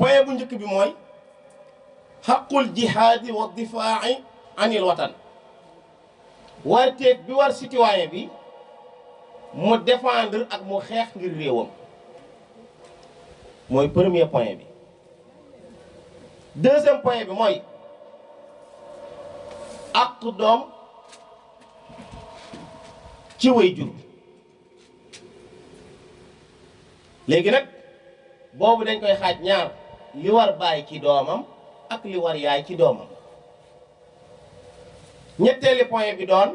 point bu njëkk bi mooy xaqul jihaadi wa difaa'i anil watan warteeg bi war citoyen bi mu défendre ak mu xeex ngir réewam mooy premier point bi. deuxième point bi mooy ak doom ci waajur léegi nag boobu dañ koy xaaj ñaar li war baay ci doomam ak li war yaay ci doomam. ñetteeli point bi doon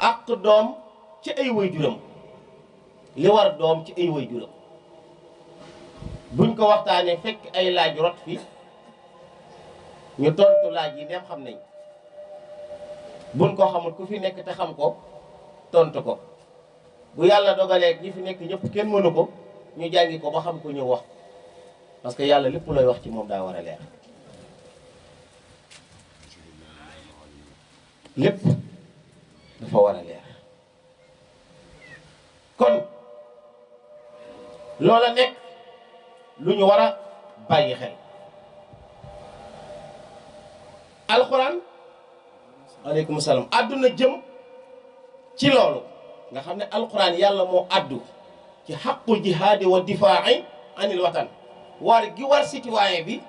ak doom ci ay waajuram li war doom ci ay waajuram buñ ko waxtaanee fekk ay laaj rot fi ñu tontu laaj yi dem xam nañ buñ ko xamul ku fi nekk te xam ko tontu ko bu yàlla dogalee ñi fi nekk ñëpp kenn mënu ko ñu jàngi ko ba xam ko ñëw wax parce que yàlla lépp looy wax ci moom daa war a leer lépp dafa war a leer kon loola nekk lu ñu war a bàyyi xel alxuraan aleykum salaam àdduna jëm ci loolu nga xam ne alxuraan yàlla moo àddu ci xaqul jihaadi wa difaa'i anil watan war gi war citoyen bi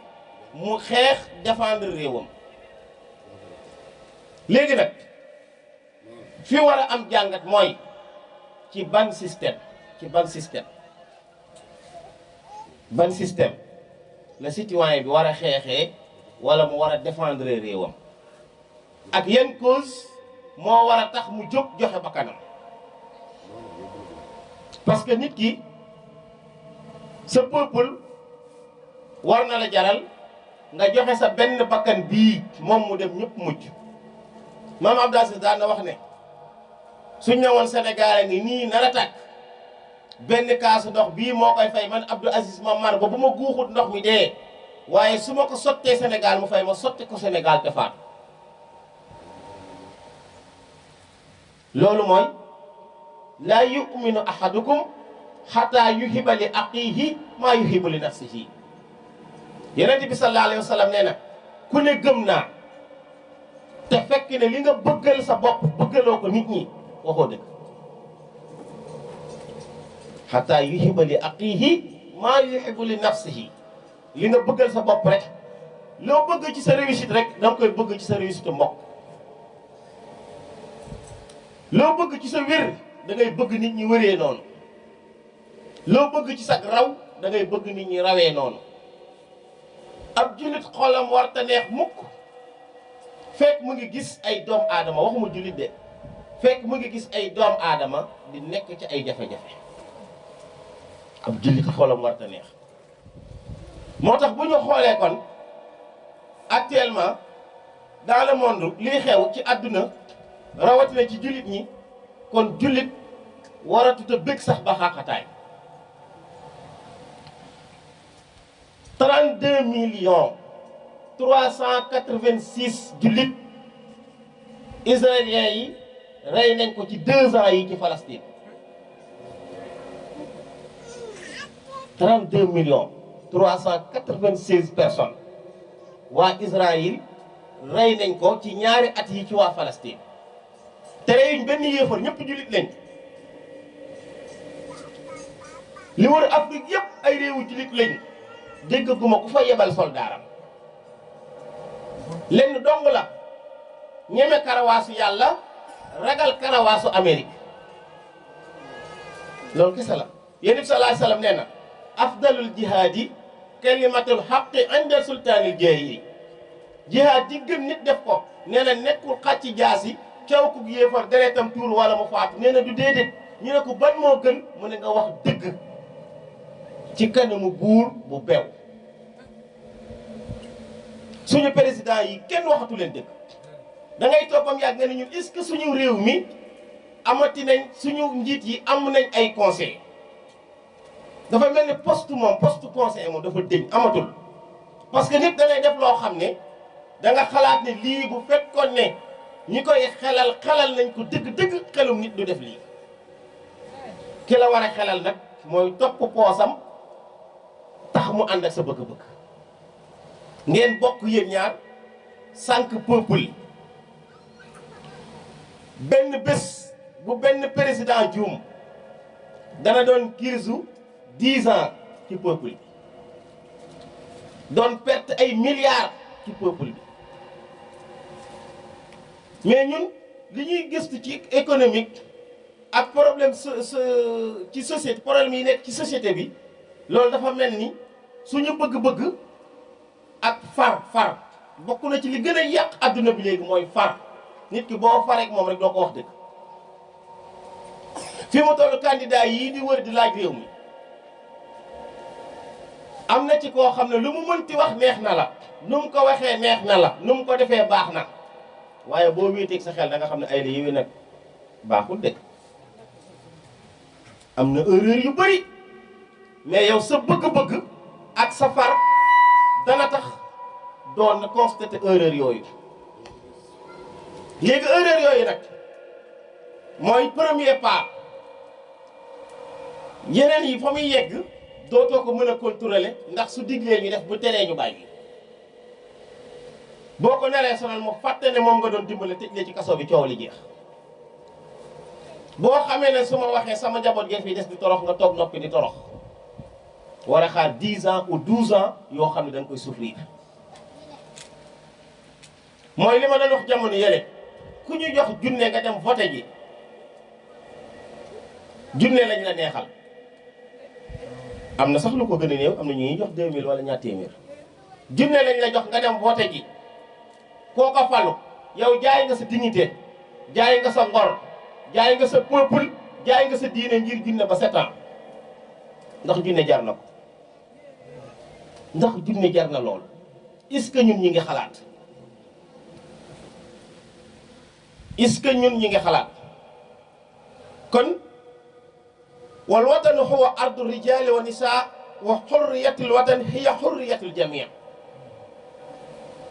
mu xeex défendre réewam léegi nag fi war a am jàngat mooy ci ban système ban système la citoyen bi war a xeexee wala mu war a défendre réewam ak yan cause moo war a tax mu jóg joxe bakkanam parce que nit ki sa peuple war na la jaral nga joxe sa benn bakkan bii moom mu dem ñëpp mucc maam Abdou Aziz daan na wax ne suñ ne woon Sénégal ngi nii nar a tàkk benn kaasu ndox bii moo koy fay man Abdou Aziz ma mar ba bu ma guuxut ndox mi dee waaye su ma ko sottee Sénégal mu fay ma sotti ko Sénégal te faatu loolu mooy laa yuminu ahadukum xataa yuhiba li aqihi maa yuhibu li nafsihi Yonent bi sallallahu alayhi wa sallam nee na ku ne gëm naa te fekk ne li nga bëggal sa bopp bëggaloo ko nit ñi waxoo dëgg xataa yuhiba li aqihi maa yuhibu li nafsihi li nga bëggal sa bopp rek loo bëgg ci sa réussite rek da nga koy bëgg ci sa réussite mbokk loo bëgg ci sa wér da ngay bëgg nit ñi wéree noonu loo bëgg ci sa raw da ngay bëgg nit ñi rawee noonu ab jullit xolam warta neex mukk fekk mu ngi gis ay doom aadama waxuma jullit de fekk mu ngi gis ay doom aadama di nekk ci ay jafe-jafe ab jullit xolam warta neex moo tax bu ñu xoolee kon actuellement dans le monde lii xew ci àdduna rawatina ci jullit ñi kon jullit waratut a bëgg sax ba xaqataay 32 millions 386 jullit israéliens yi rey nañ ko ci 2 ans yi ci Palestine 32 millions 396 personnes waa Israël rey nañ ko ci ñaari at yi ci waa Palestine te reyuñ benn yéefar ñëpp jullit lañ li wër Afrique yëpp ay réewu jullit lañ dégg guma ku fa yebal soldaaram lenn dong la ñeme karawaasu yàlla ragal karawaasu Amérique loolu kese la Yonent bi sallallahu alayhi wa sallam nee na afdalul jihaadi kalimatul haqqi inda sultaanil jaahili jihaad ji gën nit def ko nee na nekkul xàcc jaasi caw ku yéefar deretam tuur wala mu faatu nee na du déedéet ñu ne ko ban moo gën mu ne nga wax dëgg ci kanamu buur bu beew suñu président yi kenn waxatu leen dëgg da ngay toog bam yàgg nga ne ñun est-ce que suñu réew mi amati nañ suñu njiit yi am nañ ay conseil dafa mel ni poste conseil moom dafa dëñ amatul parce que nit da ngay def loo xam ne da nga xalaat ne lii bu fekkoon ne ñi koy xelal nañ ko dëgg xelum nit du def lii ki la war a xelal nag mooy topp poosam tax mu ànd ak sa bëgg-bëgg ngeen bokk yéen ñaar sànq peuple benn bés bu benn président juum dana doon crise 10 ans ci peuple bi doon perte ay milliards ci peuple bi mais ñun li ñuy gëstu ci économique ak problème ci société problème yi nekk ci société bi loolu dafa mel ni suñu bëgg-bëgg ak far bokk na ci li gën a yàq adduna bi léegi mooy far nit ki boo faree ak moom rek doo ko wax dëgg fi mu toll candidat yii di wër di laaj réew mi am na ci koo xam ne lu mu mënti wax neex na la nu mu ko waxee neex na la nu mu ko defee baax na waaye boo wéeteeg sa xel da nga xam ne ay la yéwé nag baaxul dëgg am na erreur yu bëri mais yow sa bëgg-bëgg ak sa far dana tax doon na constater erreur yooyu léegi erreur yooyu nag mooy premier pas yeneen yi fa muy yegg dootoo ko mën a contrôler ndax su diglee ñu def bu teree ñu bàyyi boo ko naree sonal mu fàtte ne moom nga doon dimbale tëj la ci kaso bi coow li jeex boo xamee ne su ma waxee sama njaboot gee fii des di torox nga toog noppi di torox war a xaar 10 ans ou 12 ans yoo xam ne da nga koy souffrir mooy li ma doon wax jamono yële ku ñu jox junne nga dem voté ji junne lañ la neexal am na sax lu ko gën a néew am na ñuy jox 2000 wala ñaar téeméer junne lañ la jox nga dem voté ji koo ko falu yow jaay nga sa dignité jaay nga sa ngor jaay nga sa peuple jaay nga sa diine ngir junne ba 7 ans ndax junne jar na ko ndax junne jar na lool est-ce que ñun ñi ngi xalaat est-ce que ñun ñi ngi xalaat kon wal watanu huwa ardu rijali wa nisaa wa hurriyatul watan hiya hurriyatul jamii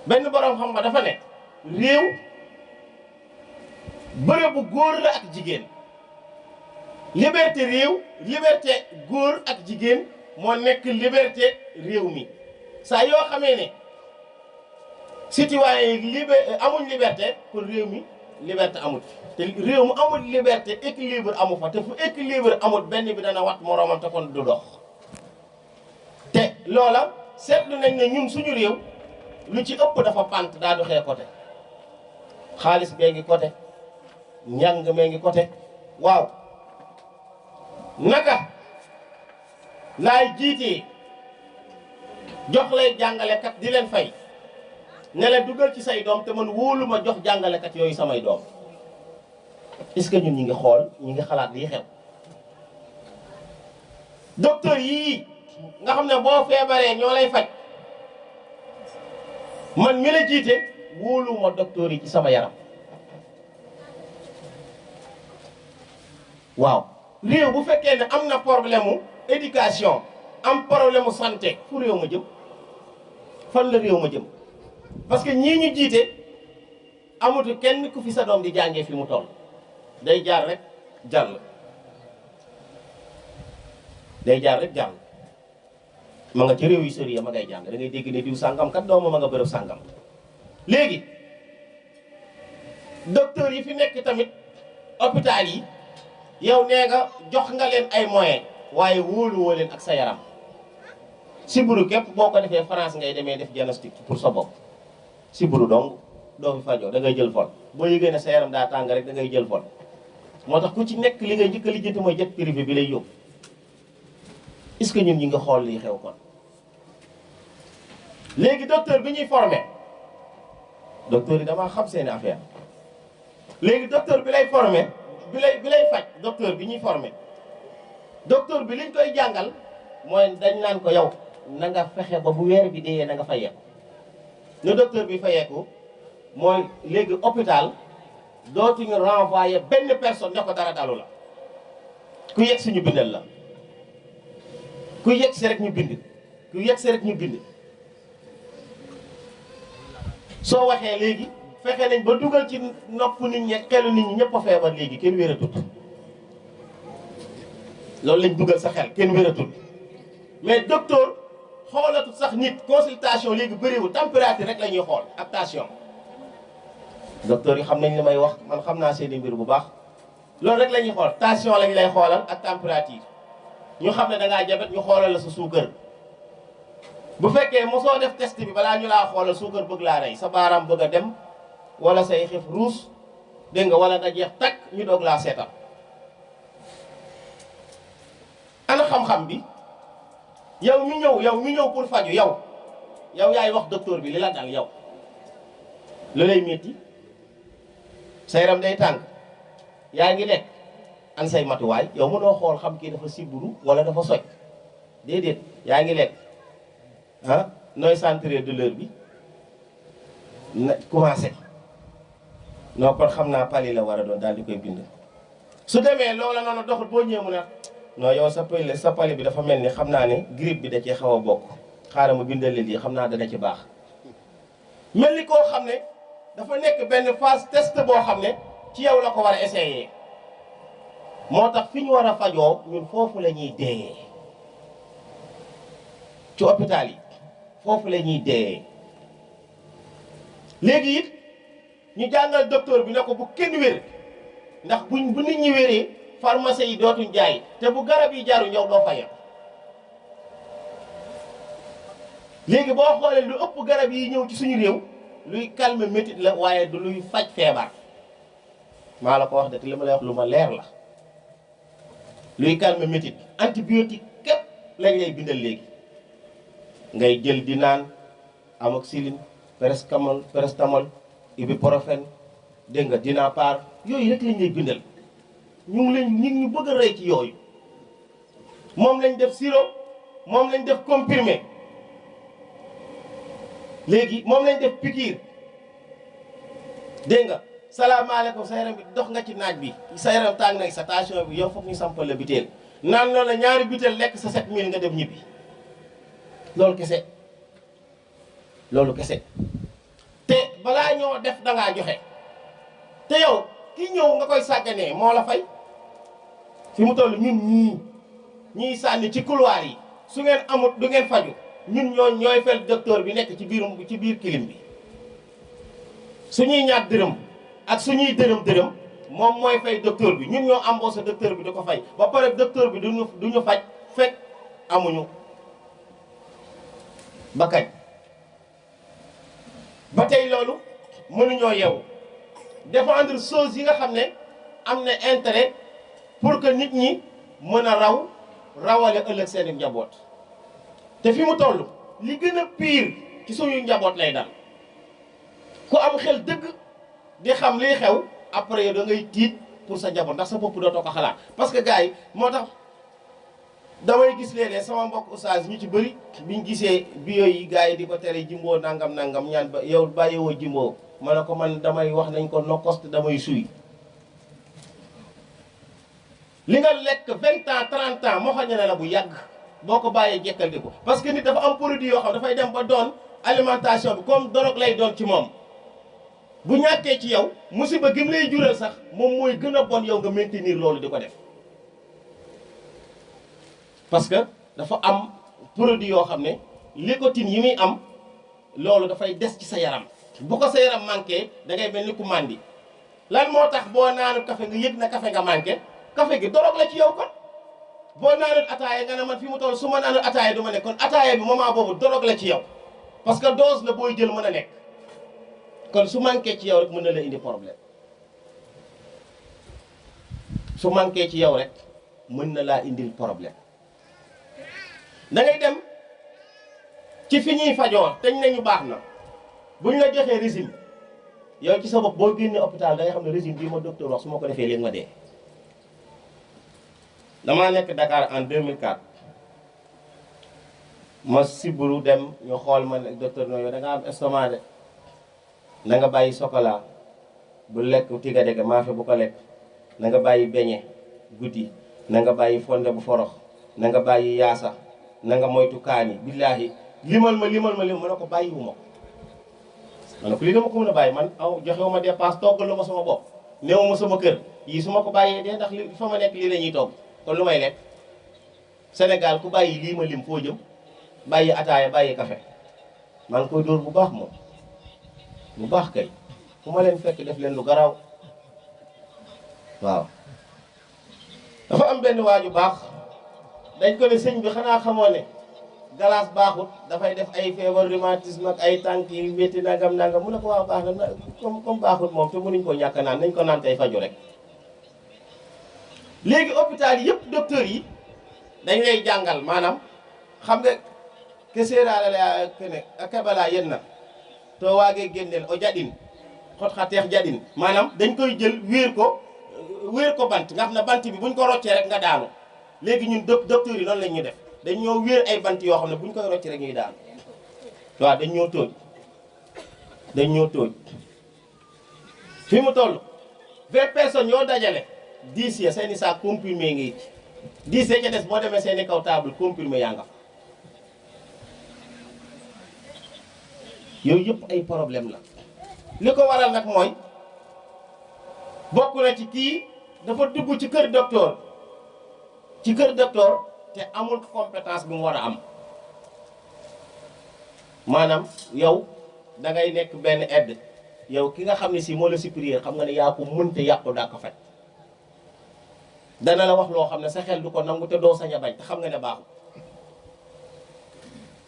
benn borom xam nga dafa ne réew bërëbu góor la ak jigéen liberté réew liberté góor ak jigéen moo nekk liberté réew mi saa yoo xamee ne citoyen yi amuñ liberté kon réew mi liberté amut te réew mu amul liberté équilibre amu fa te fu équilibre amut benn bi dana wat moroomam te kon du dox te loola seetlu nañ ne ñun suñu réew lu ci ëpp dafa pant daa doxee côté xaalis bee ngi côté njàng mee ngi côté waaw naka laay jiitee jox lay jàngalekat di leen fay ne leen dugal ci say doom te man wóolu ma jox jàngalekat yooyu samay doom est-ce que ñun ñi ngi xool ñi ngi xalaat lii xew docteur yii nga xam ne boo feebaree ñoo lay faj man mi la jiite wóolu ma docteur yi ci sama yaram waaw réew bu fekkee ne am na problème mu éducation am problème mu santé fu réew ma jëm fan la réew ma jëm parce que ñii ñu jiite amatu kenn ku fi sa doom di jàngee fi mu toll day jaar rek jàll day jaar rek jàll ma nga ci réew yu sori ya ma ngay jàng da ngay dégg ne diw sàngam kat doomam ma nga bërëb sàngam léegi docteur yi fi nekk tamit hôpital yi yow nee nga jox nga leen ay moyens waaye wóoluwoo leen ak sa yaram sibbiru képp boo ko defee France ngay demee def diagnostic pour sa bopp sibbiru donc doo fi fajoo da ngay jël vol boo yëgee ne sa yaram daa tàng rek da ngay jël vol moo tax ku ci nekk li ngay njëkk a lijjanti mooy jet privé bi lay yóbbu est-ce que ñun ñi nga xool lii xew kon léegi docteur bi ñuy formé docteur yi damaa xam seeni affaire léegi docteur bi lay formé bi lay faj docteur bi ñuy formé docteur bi liñ koy jàngal mooy dañ naan ko yow na nga fexe ba bu weer bi dee na nga fayeeku ne docteur bi fayeeku mooy léegi hôpital dootuñu renvoyer benn personne ne ko dara dalu la ku yegg si ñu bindal la ku yegg si rek ñu bind ku yegg si rek ñu bind soo waxee léegi fexe nañ ba dugal ci nopp nit ñi xelu nit ñi ñëpp a feebar léegi kenn wératut loolu lañ dugal sa xel kenn wératut mais docteur xoolatu sax nit consultation léegi bëriwul température rek la ñuy xool ak tension. docteur yi xam nañ li may wax man xam naa seeni mbir bu baax loolu rek la ñuy xool tension lañ lay xoolal ak température ñu xam ne da ngaa jabet ñu xoolal la sa suukar. bu fekkee mosoo def test bi balaa ñu laa xoolal suukar bëgg laa rey sa baaraam bëgg a dem wala say xef ruus dégg nga wala nga jeex takk ñu doog laa seetal. ana xam-xam bi yow mi ñëw pour faju yow yaay wax docteur bi li la dal yow lu lay métti sa yaram day tàng yaa ngi lekk an say matuwaay yow mënoo xool xam kii dafa siburu wala dafa soj déedéet yaa ngi lekk ah nooy sentir douleur bi na commencé non kon xam naa pali la war a doon daal di koy bind su demee loola noonu doxul boo ñëwee mu ne non yow sa pali bi dafa mel ni xam naa ne grippe bi da cee xaw a bokk xaaral ma bindal leen lii xam naa dana ci baax mel ni koo xam ne dafa nekk benn phase test boo xam ne ci yow la ko war a essayer moo tax fi ñu war a fajoo ñun foofu la ñuy deeyee ci hôpital yi foofu la ñuy deeyee léegi it ñu jàngal docteur bi ne ko bu kenn wér ndax bu nit ñi wéree pharmacie yi dootuñ jaay te bu garab yi jaaru yow doo fayal léegi boo xoolee lu ëpp garab yi ñëw ci suñu réew luy calmer métit la waaye du luy faj feebar maa la ko wax de te li ma lay wax lu ma leer la luy calmer métit antibiotique képp lañ lay bindal léegi ngay jël di naan amoxicilline paracétamol ibuprofène dégg nga Dinapar yooyu rek lañ lay bindal ñu bëgg a rey ci yooyu moom lañ def sirop moom lañ def comprimé léegi moom lañ def piqûre dégg nga salaamaaleykum sa yaram bi dox nga ci naaj bi sa yaram tàng nag sa tension bi yow foog ñu sampal la biteel naan loolu la ñaari biteel lekk sa 7000 nga dem ñibbi loolu kese te balaa ñoo def dangaa joxe te yow ki ñëw nga koy sàgganee moo la fay fi mu toll ñun ñii sànni ci couloir yi su ngeen amut du ngeen faju ñun ñooy fel docteur bi nekk ci biir kilim bi suñuy ñaat dërëm ak suñuy dërëm moom mooy fay docteur bi ñun ñoo embauché docteur bi di ko fay ba pare docteur bi duñu faj fekk amuñu ba kañ ba tey loolu mënuñoo yeewu défendre choses yi nga xam ne am na intérêt pour que nit ñi mën a rawale ëllëg seeni njaboot te fi mu toll li gën a pire ci suñu njaboot lay dal ku am xel dëgg di xam liy xew après da ngay tiit pour sa njaboot ndax sa bopp dootoo ko xalaat parce que gars yi moo tax damay gis léeg-léeg sama mbokk oustaz ñu ci bëri biñ gisee bio yi gars yi di ko tere jimboo nangam ñaan ba yow bàyyiwoo jimboo ma ne ko man damay wax nañ ko nokost damay suy li nga lekk 20 ans 30 ans moo xam ne la bu yàgg boo ko bàyyee jekkal di ko parce que nit dafa am produit yoo xam dafay dem ba doon alimentation bi comme dorog lay doon ci moom bu ñàkkee ci yow musiba gi mu lay jural sax moom mooy gën a bon yow nga maintenir loolu di ko def parce que dafa am produit yoo xam ne nicotine yi muy am loolu dafay des ci sa yaram bu ko sa yaram manqué da ngay mel ni ku màndi lan moo tax boo naanul café nga yëg na café nga manqué café gi dorog la ci yow kon boo naanul ataaya nga ne man fi mu toll su ma naanul ataaya du ma ne kon ataaya bi moment boobu dorog la ci yow parce que dose la booy jël mën a nekk kon su manqué ci yow rek mën na la indi problème su manqué ci yow rek mën na laa indil problème da ngay dem ci fi ñuy fajoo teñ nañu baax na buñ la joxee régime yow ci sa bopp boo génnee hôpital da ngay xam ne régime bii ma docteur wax su ma ko defee léegi ma dee. damaa nekk Dakar en 2004 ma sibbiru dem ñu xool ma ne docteur no yow da nga am estomac de na nga bàyyi chocolat bu lekk tiga dege maafe bu ko lekk na nga bàyyi beñe guddi na nga bàyyi fonde bu forox na nga bàyyi yaasa na nga moytu kaani billaahi limal ma ne ko bàyyiwu ma ko ma ne ko lii dama ko mën a bàyyi man aw joxewu ma dépense toggalu ma sama bopp néew ma sama kër yii su ma ko bàyyee dee ndax li fa ma nekk lii la ñuy togg kon lu may lekk Sénégal ku bàyyi lii ma lim foo jëm bàyyi ataaya bàyyi café maa ngi koy dóor bu baax moom bu baax kay fu ma leen fekk def leen lu garaaw waaw. dafa am benn waaju baax dañ ko ne sëñ bi xanaa xamoo ne glace baaxut dafay def ay feebar rhumatisme ak ay tànk yi métti nangam nangam mu ne ko waaw baax na comme baaxut moom te mënuñ ko ñàkk naan nañ ko naan tey faju rek. léegi hôpital yi yëpp docteur yi dañ lay jàngal maanaam xam nga ke seeraale kene a keɓala yenna to waage génneel o jaɗin xot xa teex jaɗin maanaam dañ koy jël wéer ko bant nga xam ne bant bi buñ ko roccee rek nga daanu léegi ñun docteur yi noonu lañ ñu def dañ ñoo wéer ay bant yoo xam ne buñ koy roccee rek ñuy daanu waaw dañ ñoo tóoj fi mu toll 20 personnes yoo dajale 10 ya seeni saa comprimé ngi ci 10 ya ca des boo demee seeni kaw table comprimé yaa nga fa yooyu yëpp ay problème la li ko waral nag mooy bokk na ci kii dafa dugg ci kër docteur te amul compétence bi mu war a am maanaam yow da ngay nekk benn aide yow ki nga xam ne si moo la supérieur xam nga ne yaa ko mënte yàqu daa ko faj dana la wax loo xam ne sa xel du ko nangu te doo sañ a bañ te xam nga ne baaxul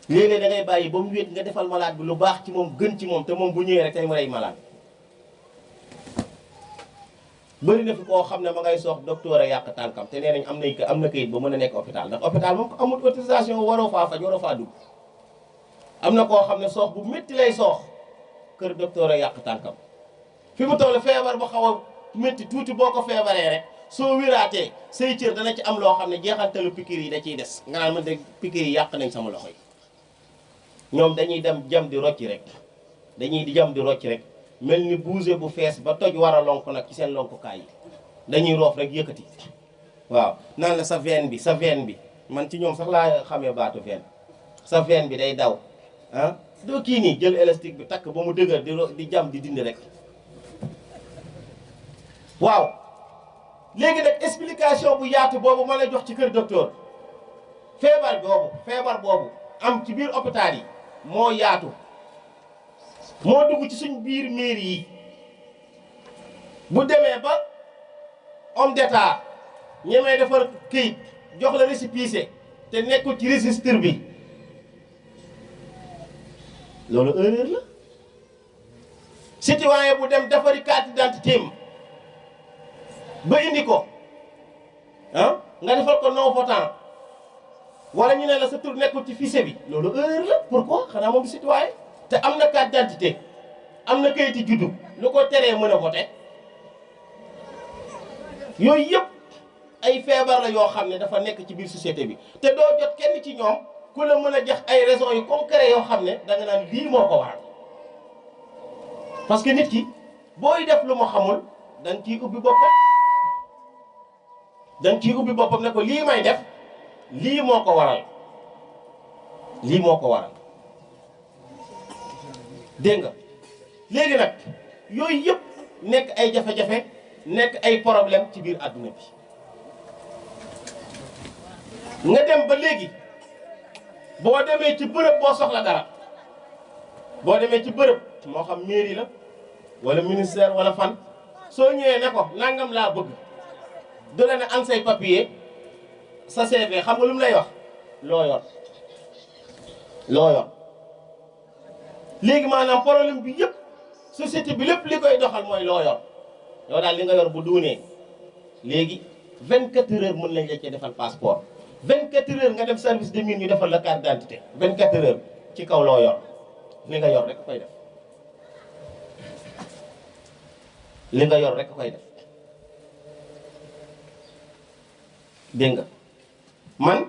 léeg-léeg da ngay bàyyi ba mu wéet nga defal malade bi lu baax ci moom gën ci moom te moom bu ñëwee rek tey mu rey malade bëri na fi koo xam ne ma ngay soox docteur a yàq tànkam te nee nañ am na kayit ba mën a nekk hôpital ndax hôpital moom ko amul autorisation waroo faa faj waroo faa dugg am na koo xam ne soox bu métti lay soox kër docteur a yàq tànkam fi mu toll feebar bu xaw a métti tuuti boo ko feebaree rek soo wéraatee say cër dana ci am loo xam ne jeexantalu piqûre yi da ciy des nga naan man de piqûre yi yàq nañ sama loxo yi ñoom dañuy dem jam di rocci rek mel ni bouse bu fees ba toj war a lonk nag ci seen lonkukaay yi dañuy roof rek yëkkati waaw naan la sa veine bi man ci ñoom sax laa xamee baatu veine sa veine bi day daw ah doo kii nii jël élastique bi takk ba mu dëgër di jam di dindi rek waaw léegi nag explication bu yaatu boobu ma lay jox ci kër docteur feebar boobu am ci biir hôpital yi moo yaatu moo dugg ci suñ biir mairie yi bu demee ba homme d'état ñemee defar këyit jox la récépissé te nekkul ci registre bi loolu erreur la citoyen bu dem defari carte d'identité am ba indi ko ah nga defal ko non votant wala ñu ne la sa tur nekkul ci fichier bi loolu erreur la pourquoi xanaa moom citoyen te am na carte d'identité am na kayiti juddu lu ko teree mën a voter yooyu yëpp ay feebar la yoo xam ne dafa nekk ci biir société bi te doo jot kenn ci ñoom ku la mën a jox ay raisons yu concret yoo xam ne danga naan lii moo ko waral parce que nit ki booy def lu ma xamul danga ciy ubbi boppam ne ko lii may def lii moo ko waral dégg nga léegi nag yooyu yëpp nekk ay jafe-jafe nekk ay problème ci biir àdduna bi nga dem ba léegi boo demee ci bërëb boo soxla dara boo demee ci bërëb moo xam mairie la wala ministère wala fan soo ñëwee ne ko nangam laa bëgg du la ne an say papier sa CV xam nga lu mu lay wax loo yor léegi maanaam problème bi yëpp société bi lépp li koy doxal mooy loo yor yow daal li nga yor bu duunee léegi 24 heures mën nañ la cee defal passeport 24 heures nga dem service de mine ñu defal la carte d'identité 24 heures ci kaw loo yor li nga yor rek koy def dégg nga man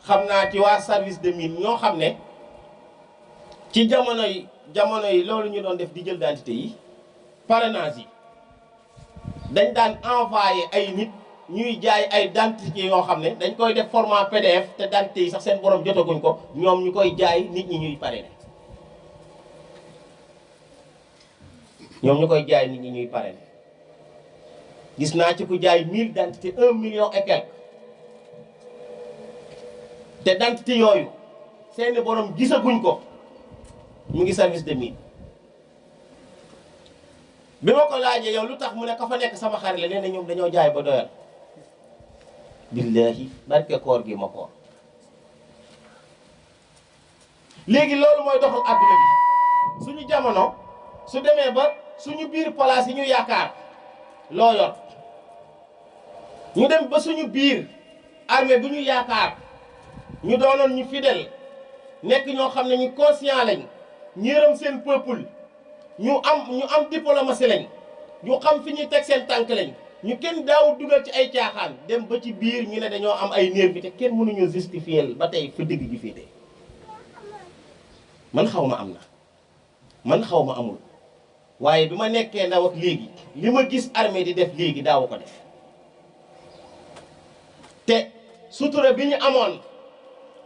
xam naa ci waa service de mine ñoo xam ne ci jamono yi loolu ñu doon def di jël d'identité yi parrainage yi dañ daan envoyé ay nit ñuy jaay ay d'identité yoo xam ne dañ koy def format PDF te d'identité yi sax seen borom jotaguñ ko ñoom ñu koy jaay nit ñi ñuy parrainé gis naa ci ku jaay 1000 d'identité 1 million et quelque te d'identité yooyu seeni borom gisaguñ ko mu ngi service de mine. bi ma ko laajee yow lu tax mu ne ka fa nekk sama xarit la nee na ñoom dañoo jaay ba doyal. billahi barke koor gi ma koor. léegi loolu mooy doxal àdduna bi suñu jamono su demee ba suñu biir place yi ñu yaakaar loo yor ñu dem ba suñu biir armée bu ñu yaakaar ñu doonoon ñu fidèle nekk ñoo xam ne ñu conscient lañ ñu yërëm seen peuple ñu am diplomatie lañ ñu xam fi ñuy teg seen tànk lañ ñu kenn daawul dugal ci ay caaxaan dem ba ci biir ñu ne dañoo am ay nervi te kenn mënuñu justifier ba tey fa digg gi féete man xaw ma am na man xaw ma amul waaye bi ma nekkee ndaw ak léegi li ma gis armée di def léegi daawu ko def te sutura bi ñu amoon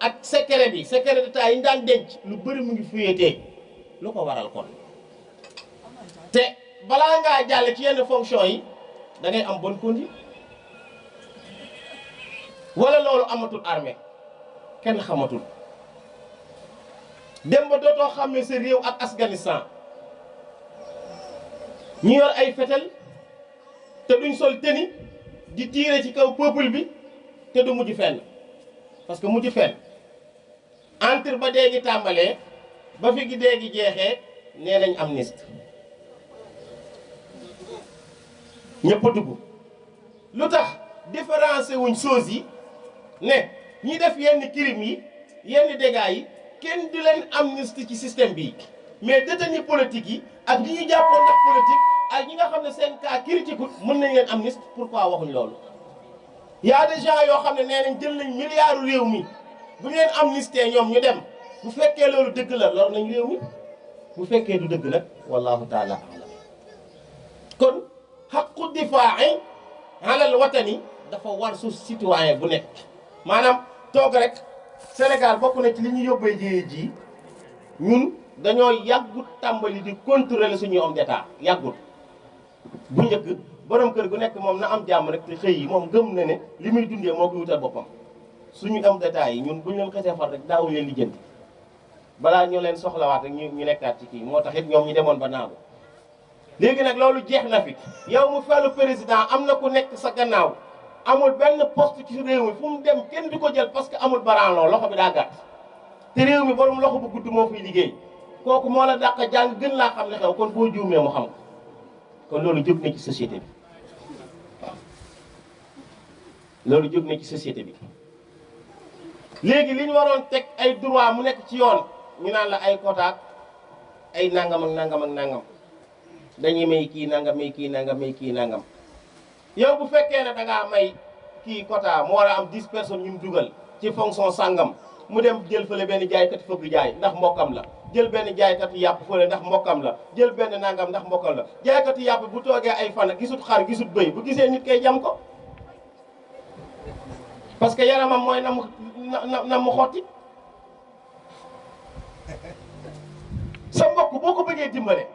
ak secret d'état yi ñu daan denc lu bëri mu ngi fuyetee lu ko waral kon te balaa ngaa jàll ci yenn fonction yi da ngay am bonne conduite wala loolu amatul armée kenn xamatul dem ba dootoo xam ne sa réew ak Afghanistan ñu yor ay fetel te duñ sol tenue di tirer ci kaw peuple bi te du mujj fenn parce que mujj fenn entre ba dee gi tàmbalee ba fi gi dee gi jeexee nee nañ amnistie ñëpp a dugg lu tax différencier wuñ choses yi ne ñi def yenn crime yi yenn dégâts yi kenn du leen amnistie ci système bi mais détenus politique yi ak ñi ñu jàppoon ndax politique ak ñi nga xam ne seen cas critique mën nañ leen amnistie pourquoi waxuñ loolu. y a des gens yoo xam ne nee nañ jël nañ milliards réew mi bu ñu leen amnistie ñoom ñu dem bu fekkee loolu dëgg la lor nañ réew mi bu fekkee du dëgg nag wallahu taala alam kon xaqu difaa'i alal watani dafa war su citoyen bu nekk maanaam toog rek Sénégal bokk na ci li ñu yóbbee jiyee ji ñun dañoo yàggut tàmbali di contrôler suñuy homme d'état yàggut bu njëkk borom kër gu nekk moom na am jàmm rek te xëy yi moom gëm na ne li muy dundee moo ko wutal boppam suñu homme d'état yi ñun buñu leen xesee far rek daawuñu leen lijjanti balaa ñoo leen soxlawaat rek ñu nekkaat ci kii moo tax it ñoom ñu demoon ba naagu léegi nag loolu jeex na fi yow mu falu président am na ku nekk sa gannaaw amul benn poste ci réew mi fu mu dem kenn du ko jël parce que amul baranloo loxo bi daa gàtt te réew mi borom loxo bu gudd moo fiy liggéey kooku moo la dàq jàng gën laa xam ne xew kon boo juumee mu xam kon loolu jóg na ci société bi loolu jóg na ci société bi léegi li ñu waroon teg ay droit mu nekk ci yoon ñu naan la ay quota ay nangam ak nangam ak nangam dañuy may kii nangam may kii nangam may kii nangam yow bu fekkee ne da ngaa may kii quota mu war a am 10 personnes ñu mu dugal ci fonction sangam mu dem jël fële benn jaaykat fëgg jaay ndax mbokkam la jël benn jaaykat yàpp fële ndax mbokkam la jël benn nangam ndax mbokkam la jaaykat yàpp bu toogee ay fan gisut xar gisut bëy bu gisee nit kay jam ko parce que yaramam mooy na mu xotti sa mbokk boo ko bëggee dimbale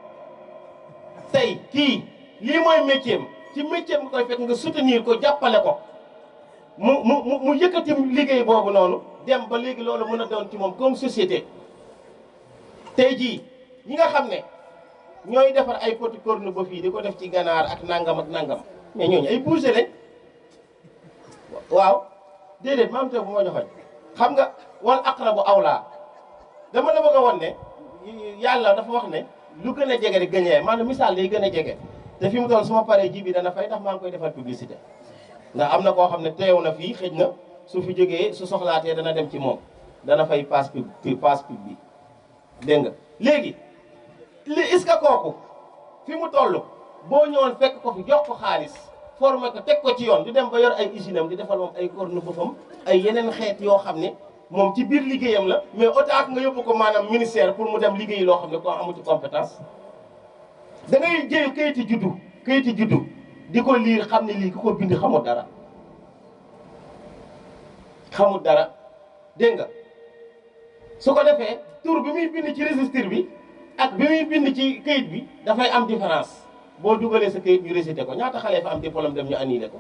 tey kii lii mooy métier am ci métier nga koy fekk nga soutenir ko jàppale ko mu yëkkati liggéey boobu noonu dem ba léegi loolu mën a doon ci moom comme société tey jii ñi nga xam ne ñooy defar ay poti corne ba fii di ko def ci ganaar ak nangam mais ñooñu ay bougé lañ waaw déedéet maam te bu ma joxoñ xam nga wal aqrabu awlaa dama la bëgg a won ne yàlla dafa wax ne lu gën a jege rek gëñee maanaam misaal day gën a jege te fi mu toll suma paree ji bi dana fay ndax maa ngi koy defal publicité ndax am na koo xam ne teew na fii xëj na su fi jógee su soxlaatee dana dem ci moom dana fay passe pub bi dégg nga léegi li est-ce que kooku fi mu toll boo ñëwoon fekk ko fi jox ko xaalis formé ko teg ko ci yoon di dem ba yor ay usine am di defal moom ay corne bëfam ay yeneen xeet yoo xam ne moom ci biir liggéeyam la mais autant nga yóbbu ko maanaam ministère pour mu dem liggéey loo xam ne koo amu ci compétence da ngay jël kayiti juddu di ko liir xam ne lii ku ko bind xamul dara dégg nga su ko defee tur bi muy bind ci registre bi ak bi muy bind ci kayit bi dafay am différence boo dugalee sa kayit ñu récité ko ñaata xale fa am diplôme dem ñu annulé ko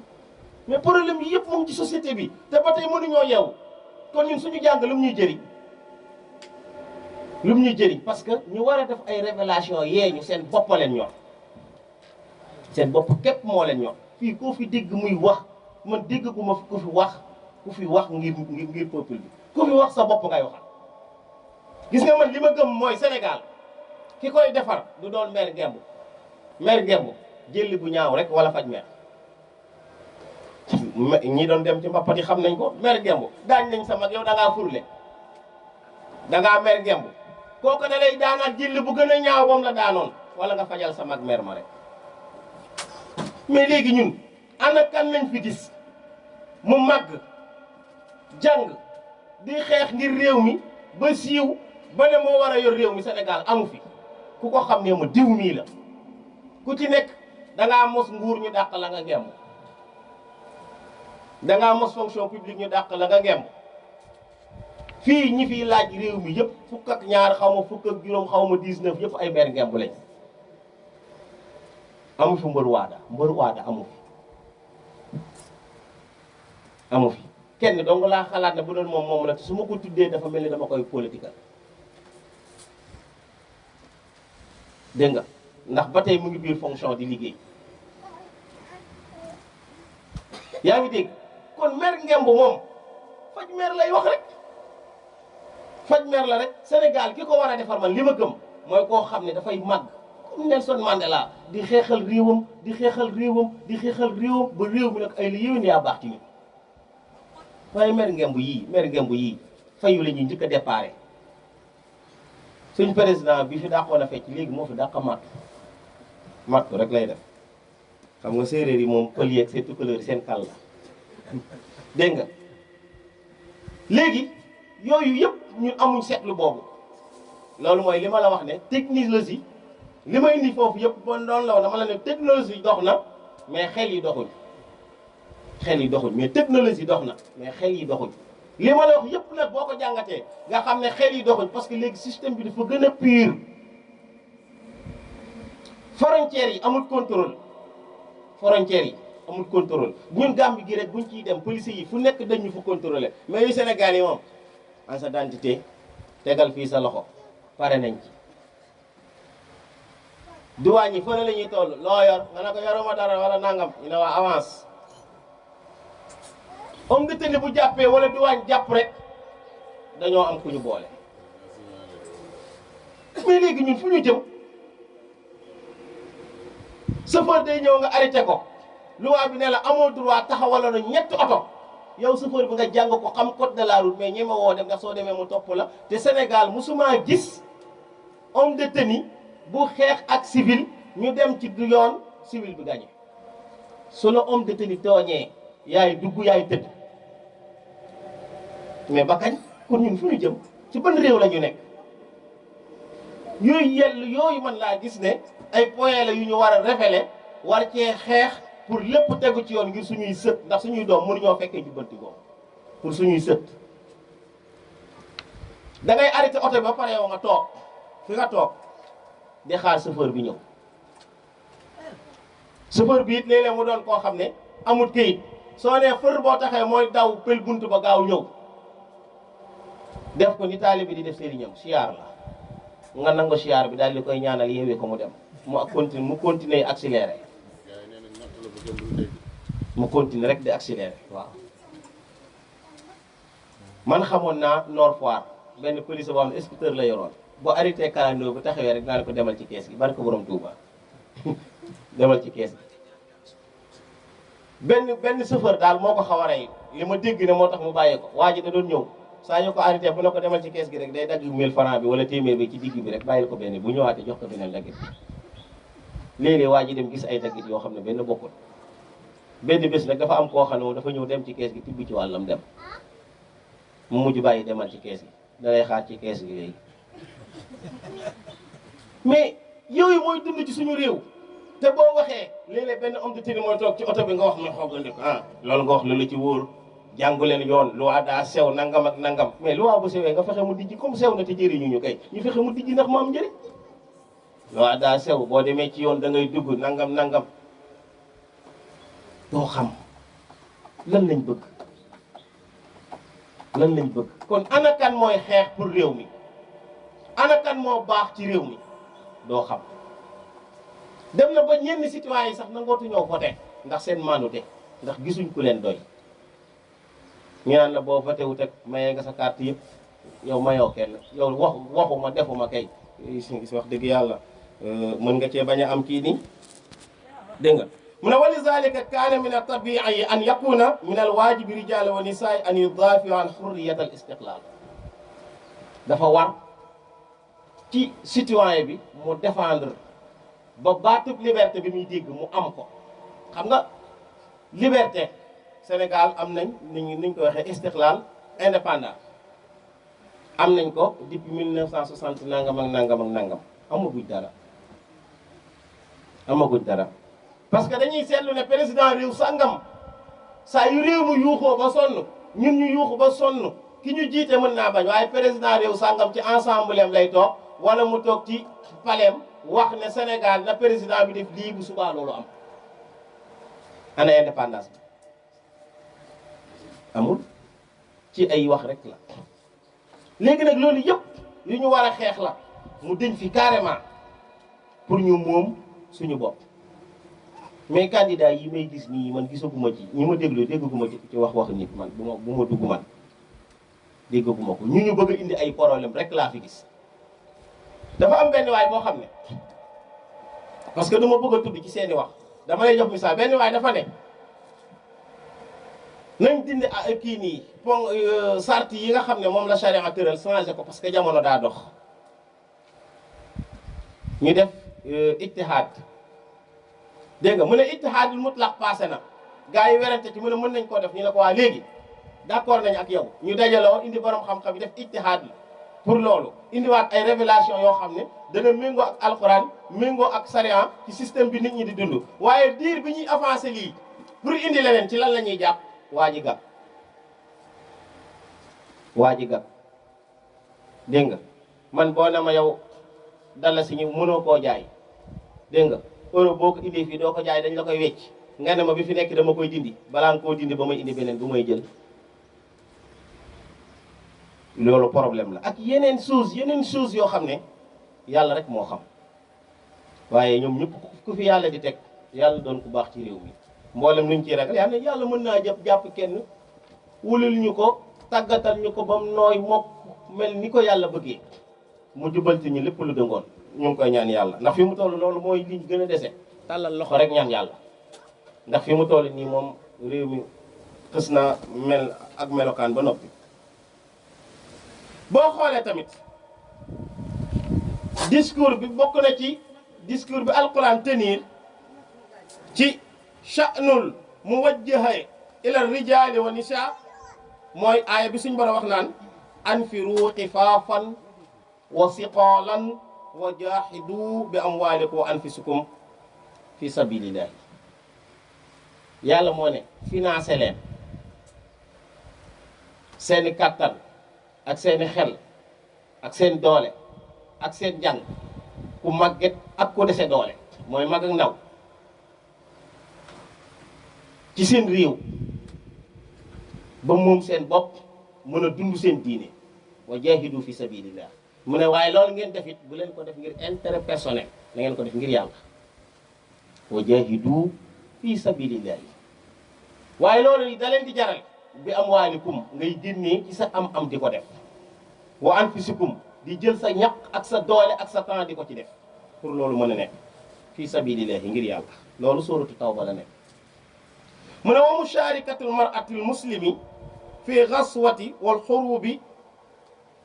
mais problème yi yëpp moom ci société bi te ba tey mënuñoo yeewu kon ñun suñu jàng lu mu ñuy jëriñ lu mu ñu jëriñ parce que ñu war a def ay révélation yee ñu seen bopp leen ñor seen bopp képp moo leen ñor fii koo fi dégg muy wax man dégg gu ma ku fi wax ngir peuple bi ku fi wax sa bopp ngay waxal. gis nga man li ma gëm mooy Sénégal ki koy defar du doon maire ngemb jëlli bu ñaaw rek wala faj meer ñi doon dem ci mbappat yi xam nañ ko maire ngemb daañ nañ sa mag yow da ngaa furle da ngaa maire ngemb kooku da lay daanaat jëlli bu gën a ñaaw moom la daanoon wala nga fajal sa mag maire ma rek. mais léegi ñun ana kan lañ fi gis mu màgg jàng di xeex ngir réew mi ba siiw ba ne moo war a yor réew mi Sénégal amu fi ku ko xam ne ma diw mii la ku ci nekk dangaa mos nguur ñu dàq la nga ngemb dangaa mos fonction publique ñu dàq la nga ngemb fii ñi fiy laaj réew mi yëpp fukk ak ñaar xaw ma fukk ak juróom xaw ma 19 yëpp ay maire ngemb lañ amu fi mbër waada amu fi kenn dong laa xalaat ne bu doon moom la te su ma ko tuddee dafa mel ni dama koy politique dégg nga ndax ba tey mu ngi biir fonction di liggéey yaa ngi dégg kon maire ngemb moom faj maire lay wax rek faj maire la rek Sénégal ki ko war a defar man li ma gëm mooy koo xam ne dafay màgg comme Nelson Mandela di xeexal réewam di xeexal réewam ba réew mi nag ay li yéwén yaa baax ci nit waaye maire ngemb yii fayu la ñuy njëkk a déparé suñ président bi fi dàqoon a fecc léegi moo fi dàq mattu rek lay def xam nga séeréer yi moom pël yeeg seen tukulóor seen kàll la dégg nga léegi yooyu yëpp ñun amuñ seetlu boobu loolu mooy li ma la wax ne technologie li ma indi foofu yëpp bon doon law dama la ne technologie dox na mais xel yi doxuñ mais technologie dox na mais xel yi doxuñ li ma la wax yëpp nag boo ko jàngatee nga xam ne xel yi doxuñ parce que léegi système bi dafa gën a pur frontières yi amul contrôle ñun Gambie gi rek buñ ciy dem police yi fu nekk dañu fa contrôler mais yu Sénégal yi moom en sa identité tegal fii sa loxo pare nañ ci duwaañ yi fële la ñuy toll loo yor nga ne ko yoruma dara wala nangam ñu ne waa avance om nga tënne bu jàppee wala duwaañ jàpp rek dañoo am ku ñu boole mais léegi ñun fu ñu jëm chauffeur day ñëw nga arrêté ko loi bi ne la amoo droit taxawaloon na ñetti oto yow chauffeur bi nga jàng ko xam code de la route mais ñeme woo dem nga soo demee mu topp la te Sénégal musuma gis homme de tenue bu xeex ak civil ñu dem ci yoon civil bi gagné su la homme de tenue tooñee yaay dugg yaay tëdd mais ba kañ kon ñun fu ñu jëm ci ban réew la ñu nekk yooyu man laa gis ne ay points la yu ñu war a révéler war cee xeex pour lépp tegu ci yoon ngir suñuy sët ndax suñuy doom mënuñoo fekkee jubbanti ko pour suñuy sët da ngay arrêté oto bi ba pare yow nga toog fi nga toog di xaar chauffeur bi ñëw chauffeur bi it léeg-léeg mu doon koo xam ne amul këyit soo nee fër boo taxee mooy daw pël bunt ba gaaw ñëw def ko ni taalibe bi di def sëriñam siyaar la nga nangu siyaar bi daal di koy ñaanal yeewee ko mu dem mu continuer accéléré mu continuer rek di accéléré waaw man xamoon naa Nord Foire benn police boo xam ne scooter la yoroon boo arrêté kalandoo bu taxawee rek naa ko demal ci kees gi bari ko borom Touba demal ci kees gi benn chauffeur daal moo ko xaw a rey li ma dégg ne moo tax mu bàyyee ko waa ji da doon ñëw saa ñu ko arrêté bu ne ko demal ci kees gi rek day dagg 1000 francs bi wala téeméer bi ci digg bi rek bàyyil ko benn bu ñëwaatee jox ko beneen daggit léeg-léeg waa ji dem gis ay daggit yoo xam ne benn bokkul benn bés nag dafa am koo xam ne moom dafa ñëw dem ci kees gi tibb ci wàllam dem mu mujj bàyyi demal ci kees gi da lay xaar ci kees gi léegi mais yooyu mooy dund ci suñu réew te boo waxee léeg-léeg benn homme de tenue mooy toog ci oto bi nga wax ma xoogandi ko loolu nga wax lu la ci wóor jàngu leen yoon loi daa sew nangam ak nangam mais loi bu sewee nga fexe mu dijji comme sew na te jëriñu ñu kay ñu fexe mu dijji ndax mu am njëriñ loi daa sew boo demee ci yoon da ngay dugg nangam doo xam lan lañ bëgg kon ana kan mooy xeex pour réew mi ana kan moo baax ci réew mi doo xam. dem na ba ñenn citoyens yi sax nangootu ñoo voté ndax seen maandute ndax gisuñ ku leen doy ñu naan la boo voté wut ak mayee nga sa carte yëpp yow mayoo kenn yow waxuma defuma kay si wax dëgg yàlla mën nga cee bañ a am kii nii dégg nga mu ne wa lizalika kaana min at-tabi'i an yakuna min al-waajibi rijaali wa nisaa an yudaafi'u an hurriyat al-istiqlaal dafa war ci citoyen bi mu défendre ba baatub liberté bi muy dégg mu am ko xam nga liberté Sénégal am nañ niñ ko waxee istiqlaal indépendant am nañ ko depuis 1960 nangam ak nangam ak nangam amaguñ dara parce que dañuy seetlu ne président réew sangam saa yu réew mu yuuxoo ba sonn ñun ñu yuuxu ba sonn ki ñu jiite mën naa bañ waaye président réew sangam ci ensemble am lay toog wala mu toog ci palais wax ne Sénégal na président bi def lii bu subaa loolu am ana indépendance bi amul ci ay wax rek la léegi nag loolu yëpp yu ñu war a xeex la mu deñ fi carrément pour ñu moom suñu bopp mais candidat yi may gis nii man gisaguma ci ñi ma déggaguma ci wax nit man bu ma dugg man déggaguma ko ñu bëgg a indi ay problème rek laa fi gis dafa am benn waay boo xam ne parce que du ma bëgg a tudd ci seeni wax dama lay jox misaal benn waay dafa ne nañ dindi kii nii sart yi nga xam ne moom la charia tëral changé ko parce que jamono daa dox ñu def ijtihaad dégg nga mu ne ijtihaadul mutlaq passé na gars yi werante ci mu ne mën nañ koo def ñu ne ko waa léegi d'accord nañ ak yow ñu dajaloo indi borom xam-xam yi def ijtihaad la pour loolu indiwaat ay révélation yoo xam ne dana méngoo ak alxuraan méngoo ak sariya ci système bi nit ñi di dund waaye diir bi ñuy avancé lii pour indi leneen ci lan la ñuy jàpp waa ji gàpp dégg nga man boo ne ma yow dala si ñu mënoo koo jaay dégg nga euro boo ko indi fii doo ko jaay dañ la koy wecc nga ne ma bi fi nekk dama koy dindi balaa nga koo dindi ba may indi beneen bu may jël loolu problème la ak yeneen chose yoo xam ne yàlla rek moo xam waaye ñoom ñëpp ku fi yàlla di teg yàlla doon ku baax ci réew mi mboolem luñ ciy ragal yàlla mën naa jàpp kenn wulul ñu ko tàggatal ñu ko ba mu nooy mokk mel ni ko yàlla bëggee mu jubalti ñu lépp lu dëngoon ñu ngi koy ñaan yàlla ndax fi mu toll loolu mooy liñ gën a dese tàllal loxo rek ñaan yàlla ndax fi mu toll nii moom réew mi xës naa mel ak melokaan ba noppi boo xoolee tamit discours bi bokk na ci discours bi alquran tenir ci sha'nul muwajjaha ila rijali wa nisa mooy aaya bi suñ borom wax naan anfiru xifaafan wa siqaalan wa jaahidu bi amwaalikum wa anfusikum fi sabilillahi yàlla moo ne financé leen seeni kàttan ak seeni xel ak seen doole ak seen jàng ku màgget ak ku dese doole mooy mag ak ndaw ci seen réew ba moom seen bopp mën a dund seen diine wa jaahidu fi sabilillah mu ne waaye loolu ngeen def it bu leen ko def ngir intérêt personnel na ngeen ko def ngir yàlla wa jaahidu fi sabilillah waaye loolu da leen di jaral bi amwaalikum ngay génnee ci sa am-am di ko def wa anfusikum di jël sa ñaq ak sa doole ak sa temps di ko ci def pour loolu mën a nekk fi sabilillah ngir yàlla loolu suuratu tawba la nekk mu ne wa musharikatul mar'atil muslimi fi ghaswati wal xurubi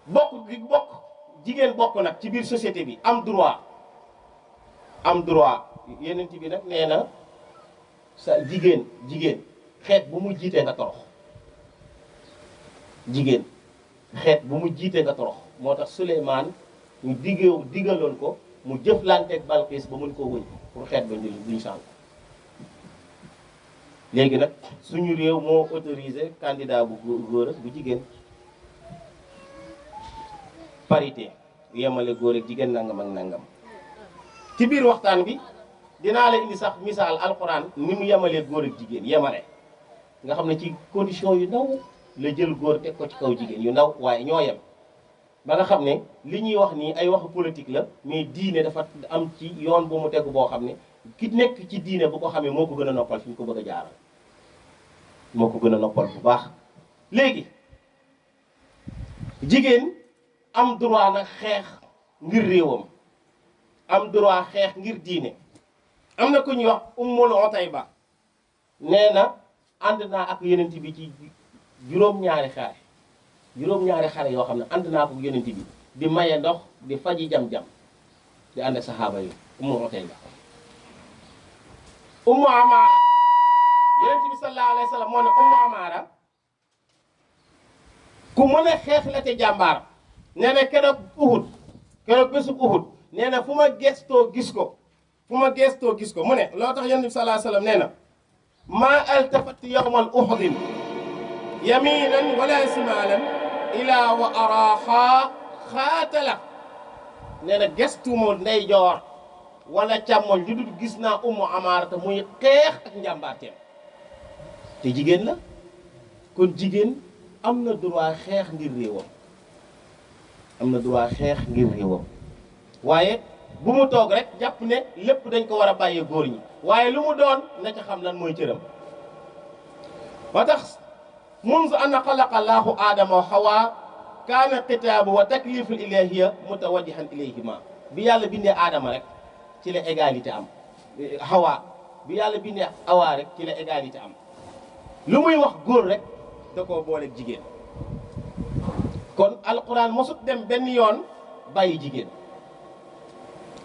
bokk jigéen bokk nag ci biir société bi am droit yeneen bi nag nee na sa jigéen xeet bu mu jiitee nga torox jigéen xeet bu mu jiitee nga torox moo tax Suleymaan ñu digaloon ko mu jëflanteeg Balqiis ba mun koo wëñ pour xeet ba duñ sànq léegi nag suñu réew moo autorisé candidat bu góor ak bu jigéen parité yemale góor ak jigéen nangam ak nangam ci biir waxtaan bi dinaa la indi sax misaal alxuraan ni mu yemalee góor ak jigéen yemale nga xam ne ci condition yu ndaw la jël góor teg ko ci kaw jigéen yu ndaw waaye ñoo yem ba nga xam ne li ñuy wax nii ay waxu politique la mais diine dafa am ci yoon bu mu tegu boo xam ne ki nekk ci diine bu ko xamee moo ko gën a noppal fi ñu ko bëgg a jaaral moo ko gën a noppal bu baax. léegi jigéen am droit nag xeex ngir réewam am droit xeex ngir diine. am na ku ñuy wax Ummul Utayba nee na ànd naa ak yonent bi ci juróom-ñaari xare yoo xam ne ànd naa ko yonent bi di maye ndox di faji jam-jam di ànd ak saxaaba yi. Ummul Utayba Ummu Amaara yonent bi sallallahu alayhi wa sallam moo ne Ummu Amaara ku mën a xeex la te jàmbaar. nee na keroog bésub Uhud nee na fu ma gestoo gis ko mu ne loo tax yonent bi sallallahu alayhi wa sallam nee na maa altafat yawmal uhudin yaminan wala simalan ila wa araha xaatala. nee na gestumo ndeyjoor wala càmmoñ lu dul gis naa Ummu Amaara te muy xeex ak njàmbaarteem te jigéen la. kon jigéen am na droit xeex ngir réewam waaye bu mu toog rek jàpp ne lépp dañ ko war a bàyyee góor ñi waaye lu mu doon na ca xam lan mooy cëram. moo tax munzu anna xalaqa Allahu aadama wa Hawa kaana xitaabu wa takliful ilahiyya mutawajjihan ilayhima. bi yàlla bindee aadama rek ci la égalité am. Hawa bi yàlla bindee Hawa rek ci la égalité am lu muy wax góor rek da koo booleeg jigéen. kon alquran mosut dem benn yoon bàyyi jigéen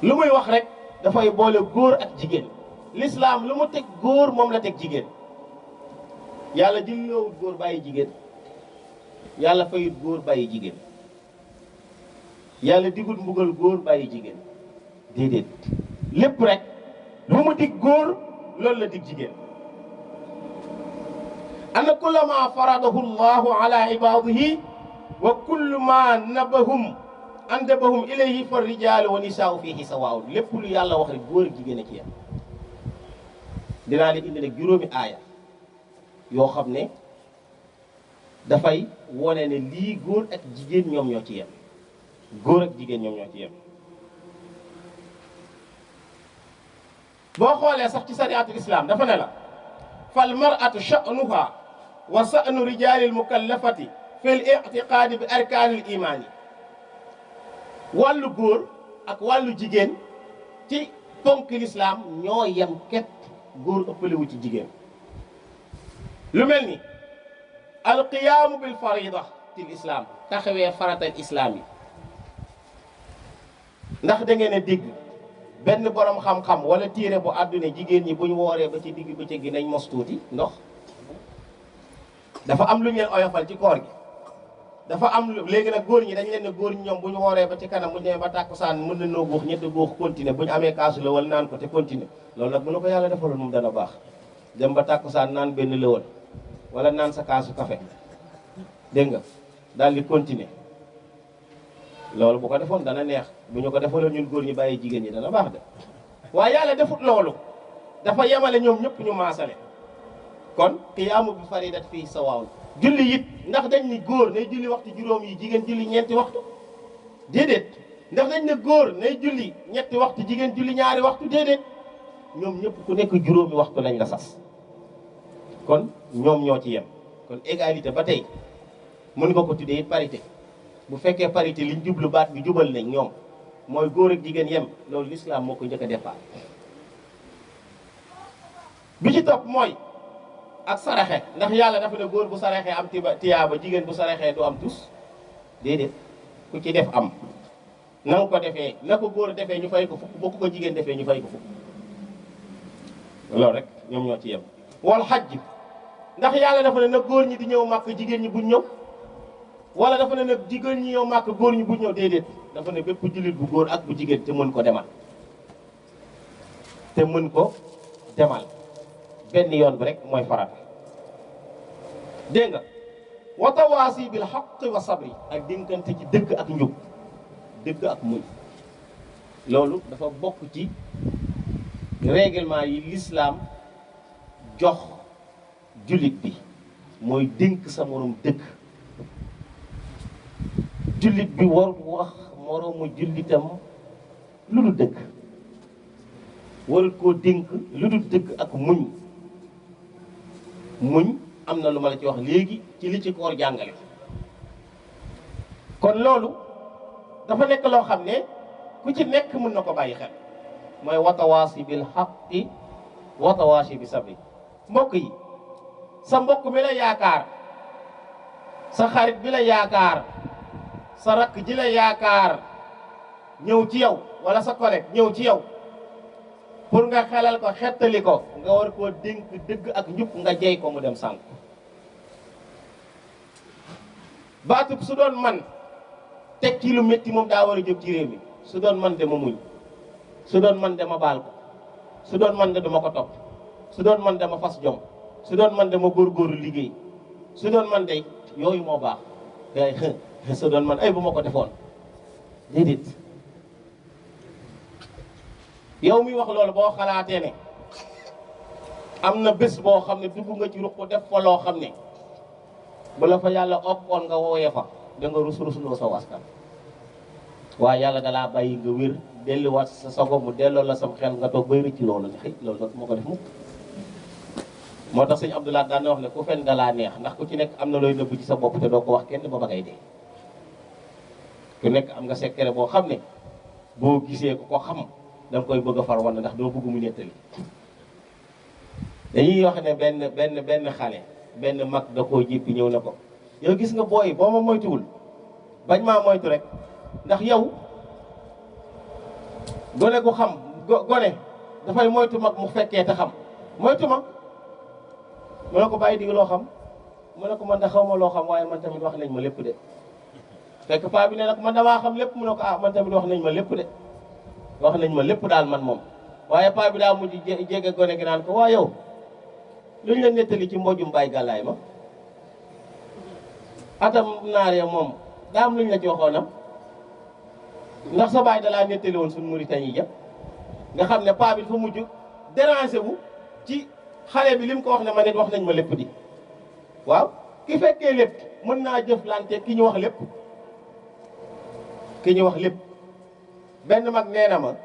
lu muy wax rek dafay boole góor ak jigéen. l'islam lu mu teg góor moom la teg jigéen. yàlla jëlloowut góor bàyyi jigéen, yàlla fayut góor bàyyi jigéen, yàlla digul mbugal góor bàyyi jigéen déedéet. lépp rek lu mu dig góor loolu la dig jigéen. ana kullu ma faradahu llahu ala ibadihi wa kullu ma andabahum ilayhi fa rijaalu wa nisaau fihi sawaun. lépp lu yàlla wax rek góor ak jigéen a ci yam. dinaa leen indi nag juróomi aaya yoo xam ne dafay wone ne lii góor ak jigéen ñoom ñoo ci yem. góor ak jigéen ñoom ñoo ci yem. boo xoolee sax ci sariatul islam dafa ne la fal mar'atu sha'nuha wa sa'nu rijalil mukallafati fil i'tiqaadi bi arkaanil imaan yi. wàllu góor ak wàllu jigéen ci ponk l'islam ñoo yem képp. góor ëppalewu ci jigéen. lu mel ni alqiyaamu bil farida ci l'islam taxawee faratal islam yi. ndax da ngeen a dégg benn borom xam-xam wala téere bu àdduna jigéen ñi bu ñu wooree ba ci digg bëccëg gi nañ mos tuuti ndox. dafa am lu ñu leen oyofal ci koor gi. dafa am léegi nag góor ñi dañ leen ne góor ñi ñoom bu ñu wooree ba ci kanam bu ñu demee ba tàkkusaan mën na noo góox ñetti góox continuer bu ñu amee kaasu la wala naan ko te continuer. loolu nag bu na ko yàlla defaloon moom dana baax dem ba tàkkusaan naan benn lëwal wala naan sa kaasu café dégg nga daal di continuer. loolu bu ko defoon dana neex bu ñu ko defaloon ñun góor ñi bàyyi jigéen ñi dana baax de waaye yàlla defut loolu dafa yemale ñoom ñëpp ñu maasale. kon qiyaamu bi faridat fii sawaawun. julli it ndax dañ ni góor nay julli waxtu juróom yi jigéen julli ñeenti waxtu déedéet. ndax dañ ne góor nay julli ñetti waxtu jigéen julli ñaari waxtu déedéet. ñoom ñëpp ku nekk juróomi waxtu lañ la sas. kon ñoom ñoo ci yem. kon égalité ba tey mën nga ko tuddee parité. bu fekkee parité liñ jublu baat bi jubal nañ ñoom mooy góor ak jigéen yem loolu l'islam moo ko njëkk a départ. bi ci topp mooy ak saraxe. ndax yàlla dafa ne góor bu saraxee am tiyaaba jigéen bu saraxee du am tus déedéet. ku ci def am na nga ko defee na ko góor defee ñu fay ko fukk boo ko jigéen defee ñu fay ko fukk. loolu rek ñoom ñoo ci yem. wal xajj ndax yàlla dafa ne nag góor ñi di ñëw màkk jigéen ñi buñ ñëw wala dafa ne nag jigéen ñi ñëw màkk góor ñi buñ ñëw déedéet. dafa ne bépp jullit bu góor ak bu jigéen te mën ko demal benn yoon bi rek mooy farata. dégg nga wa tawaasi bil haqqi wa sabri ak dénkante ci dëgg ak njub dëgg ak muñ. loolu dafa bokk ci règlement yi l'islam jox jullit bi mooy dénk sa morom dëgg jullit bi war wax moroomu jullitam lu dul dëgg, warul koo dénk lu dul dëgg ak muñ. muñ am na lu ma la ci wax léegi ci li ci koor jàngale. kon loolu dafa nekk loo xam ne ku ci nekk mën na ko bàyyi xel, mooy watawaasi bil haqqi watawaasi bi sabri. mbokk yi, sa mbokk mi la yaakaar, sa xarit bi la yaakaar, sa rakk ji la yaakaar ñëw ci yow, wala sa collègue ñëw ci yow pour nga xelal ko, xettali ko, nga war koo dénk dëgg ak njub, nga jey ko mu dem sànq. baatub su doon man teg ci lu métti moom daa war a jóg ci réew mi. su doon man de ma muñ, su doon man de ma baal ko, su doon man de duma ko topp, su doon man de ma fas jom, su doon man de ma góorgóorlu liggéey, su doon man de yooyu moo baax. day su doon man ay bu ma ko defoon déedéet. yow mi wax loolu boo xalaatee ne am na bés boo xam ne dugg nga ci ruq def fa loo xam ne bu la fa yàlla okkoon nga wooyee fa da nga rusloo sa waskan. waaye yàlla dalaa bàyyi nga wér delluwaat sa sago, mu delloo la sam xel nga toog bay rëcc loolu ne xëy loolu nag moo ko def mukk. moo tax sëñ Abdoulaye daan na wax ne ku fen dalaa neex, ndax ku ci nekk am na looy nëbb ci sa bopp te doo ko wax kenn ba ba ngay dee. ku nekk am nga secret boo xam ne boo gisee ku ko xam da nga koy bëgg a far wan ndax doo bëgg mu nettali. dañuy wax ne benn xale, benn mag da koo jéppi ñëw na ko, yow gis nga booy boo ma moytuwul bañ maa moytu rek, ndax yow gone gu xam gone dafay moytu mag mu fekkee te xam. moytu mag mu ne ko bàyyi dig loo xam, mu ne ko man da xaw ma loo xam, waaye man tamit wax nañ ma lépp de. fekk paa bi ne nag man damaa xam lépp, mu ne ko ah man tamit wax nañ ma lépp de. wax nañ ma lépp daal man moom. waaye paa bi daa mujj jege gone gi naan ko waa yow luñ la nettali ci mbojum Baay Gàllaay ma atam naar ya moom daa am luñ la ci waxoonam, ndax sa baay dalaa nettali woon suñu Mauritanie yi nga xam ne paa bi dafa mujj déranger wu ci xale bi li mu ko wax ne ma nit wax nañ ma lépp di. waaw ki fekkee lépp mën naa jëflante ki ñu wax lépp. ki ñu wax lépp benn mag nee na ma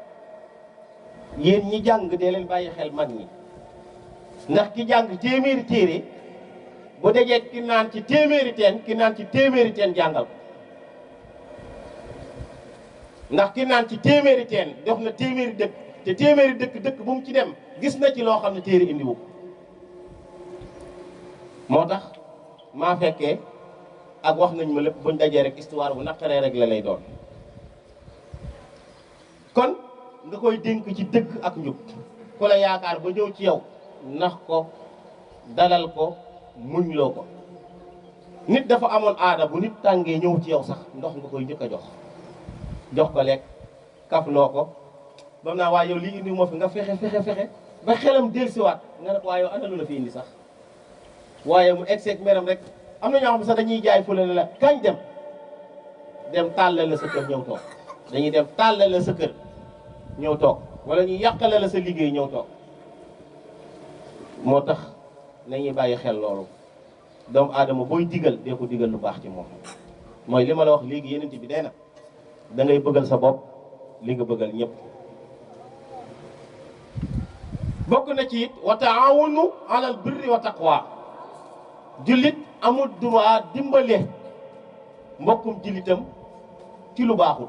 yéen ñi jàng dee leen bàyyi xel mag ñi, ndax ki jàng téeméeri téere bu dajee ki naan ci téeméeri teen, ki naan ci téeméeri teen jàngal ko. ndax ki naan ci téeméeri teen dox na téeméeri dëkk, te téeméeri dëkk bu mu ci dem gis na ci loo xam ne téere indiwu. moo tax maa fekkee ak wax nañ ma lépp buñ dajee rek histoire bu naqaree rek la lay doon. kon nga koy dénk ci dëgg ak njub. ku la yaakaar ba ñëw ci yow nax ko, dalal ko, muñ loo ko. nit dafa amoon aada bu nit tàngee ñëw ci yow sax ndox nga koy njëkk a jox ko lekk, kafloo ko ba mu naa waaye yow lii indi moo fi nga fexe ba xelam dellusiwaat nga ne ko waaye yow ana lu la fi indi sax. waaye mu egseeg meram rek am na ñoo xam ne sax dañuy jaay fule la kañ dem tàllal la sa kër ñëw toog. dañuy dem tàllal la sa kër ñëw toog, wala ñu yàqale la sa liggéey ñëw toog. moo tax nañuy bàyyi xel loolu. doomu aadama booy digal dee ko digal lu baax ci moom. mooy li ma la wax léegi yeneen bi dee na da ngay bëggal sa bopp li nga bëggal ñëpp. bokk na ci it wa taawunu alal birri wa taqwa. jullit amul droit dimbale mbokkum jullitam ci lu baaxul.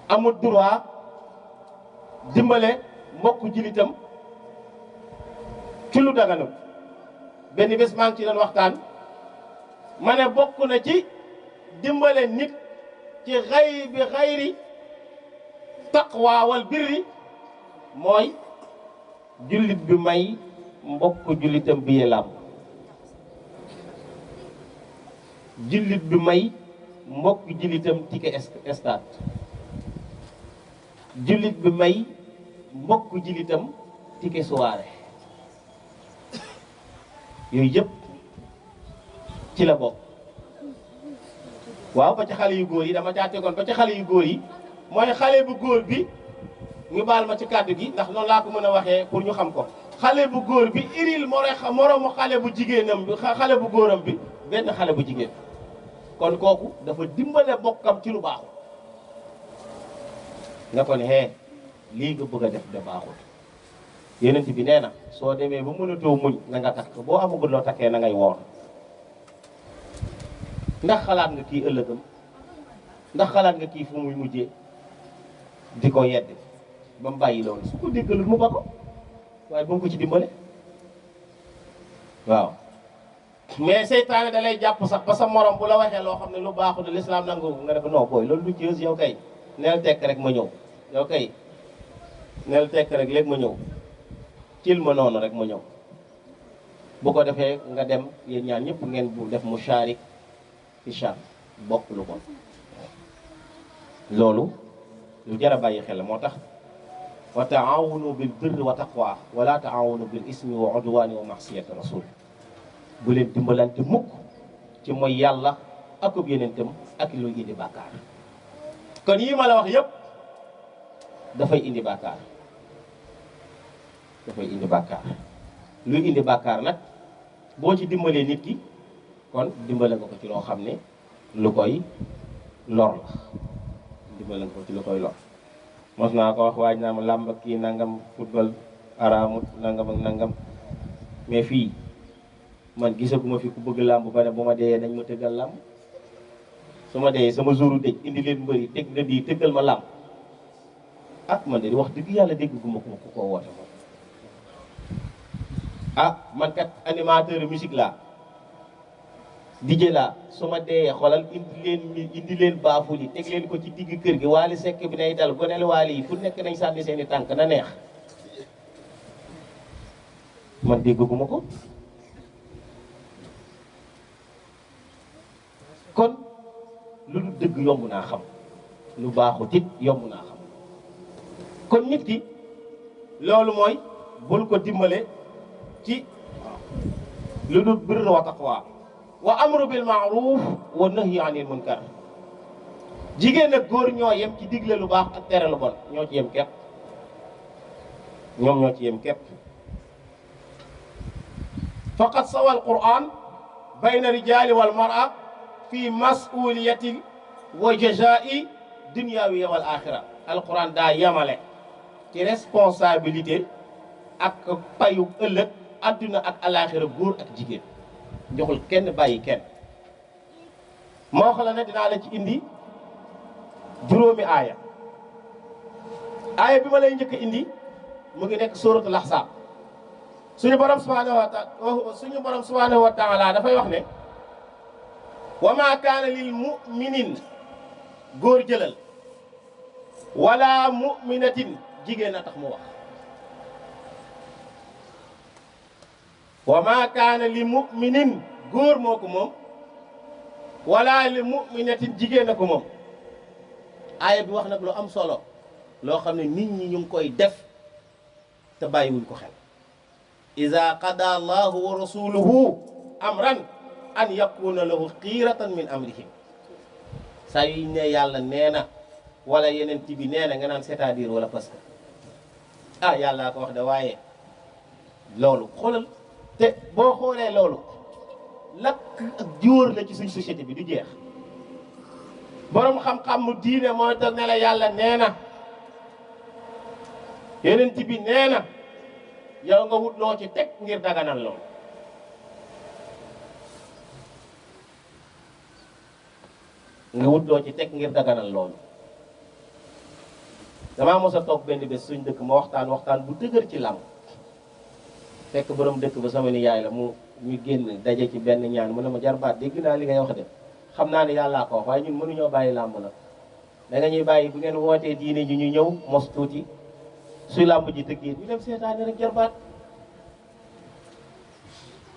amul droit dimbale mbokku jullitam ci lu daganul. benn bés maa ngi ci doon waxtaan ma ne bokk na ci dimbale nit ci xayri taqwa wal birri mooy jullit bi may mbokku jullitam bi làmb. jullit bi may mbokku jullitam ticket stade. jullit bi may mbokku jullitam ticket soirée. yooyu yëpp ci la bokk. waaw ba ci xale yu góor yi dama caa tegoon ba ci xale yu góor yi mooy xale bu góor bi ñu baal ma ci kàddu gi ndax noonu laa ko mën a waxee pour ñu xam ko. xale bu góor bi iril moroomu xale bu jigéenam bi xale bu góoram bi benn xale bu jigéen. kon kooku dafa dimbale bokkam ci lu baaxul nga ko ne hee lii nga bëgg a def de baaxul yonent bi nee na soo demee ba mënatoo muñ na nga takk boo amagul loo takkee na ngay woor ndax xalaat nga kii ëllëgam ndax xalaat nga kii fu muy mujjee di ko yedd ba mu bàyyi loolu su ko déggalul mu ba ko waaye bu mu ko ci dimbale waaw mais seytaane da lay jàpp sax ba sa morom bu la waxee loo xam ne lu baaxul de l'islam nangu nga def non booy loolu du ci yow kay neel tekk rek ma ñëw yow kay neel tekk rek léegi ma ñëw cil ma noonu rek ma ñëw bu ko defee nga dem yéen ñaan ñëpp ngeen bu def musharik fi shar bokk lu bon loolu lu jar a bàyyi xel moo tax wa taawunu bil birri wa taqwa wala taawunu bil ismi wa udwani wa masiyati rasul bu leen dimbalante mukk ci mooy yàlla akub yenentam ak luy indi bàkkaar kon yii ma la wax yépp dafay indi bàkkaar dafay indi bàkkaar luy indi bàkkaar nag boo ci dimbalee nit ki kon dimbale nga ko ci loo xam ne lu koy lor la dimbale nga ko ci lu koy lor mos naa ko wax waaj naa ma làmb ak kii nangam football araamut nangam ak nangam mais fii man gisaguma fi ku bëgg làmb ba ne bu ma dee nañ ma tëggal làmb su ma dee sama jouru dëj indi leen mbëri teg nga di tëggal ma làmb ah man de di wax dëgg yàlla dégg guma ko ku ko woote moom ah man kat animateur musique laa DJ laa su ma dee xoolal indi leen baaful yi teg leen ko ci digg kër gi Waly Seck bi nay dal gonel Waly yi fu nekk nañ sànni seeni tànk na neex man déggaguma ko kon lu du dëgg yomb naa xam lu baaxut it yomb naa xam kon nit ki loolu mooy bul ko dimbale ci lu dul birr wa taqwa wa amru bil ma'ruf wa nahyi anil munkar jigéen ak góor ñoo yem ci digle lu baax ak tere lu bon ñoo ci yem képp ñoom ñoo ci yem képp faqad sawa al quran bayna rijali wal mar'a fi mas'uliyatin wa jazaa'i dunyawiyya wal axira alquran daa yemale ci responsabilité ak payu ëllëg adduna ak alaxira góor ak jigéen joxul kenn bàyyi kenn moo xam ne dinaa la ci indi juróomi aaya bi ma lay njëkk indi mu ngi nekk suratul ahzab suñu borom subhanahu wa taala dafay wax ne wa ma kaana lil muminin góor jëlal wala muminatin jigéen a tax mu wax wa ma kaana li muminin góor moo ko moom wala li muminatin jigéen a ko moom aaya bi wax nag lu am solo loo xam ne nit ñi ñu ngi koy def te bàyyiwuñ ko xel iza qada allahu wa rasuluhu amran an yakuna lahu xiiratan min amrihim saa yu ne yàlla nee na wala yeneen bi nee na nga naan c'est-à-dire wala parce que ah yàllaa ko wax de waaye loolu xoolal te boo xoolee loolu lakk ak jóor la ci suñ société bi du jeex borom xam-xam mu diine mooy toog ne la yàlla nee na yeneen bi nee na yow nga wut loo ci teg ngir daganal loolu nga wut loo ci teg ngir daganal loolu damaa mos a toog benn bés suñ dëkk ma waxtaan bu dëgër ci làmb fekk borom dëkk ba sama ni yaay la mu ñu génn daje ci benn ñaan mu ne ma jarbaat dégg naa li ngay wax de xam naa ne yàllaa ko wax waaye ñun mënuñoo bàyyi làmb nag da nga ñuy bàyyi bu ngeen wootee diine ji ñu ñëw mos tuuti suy làmb ji tëggee ñu dem seetaani rek jarbaat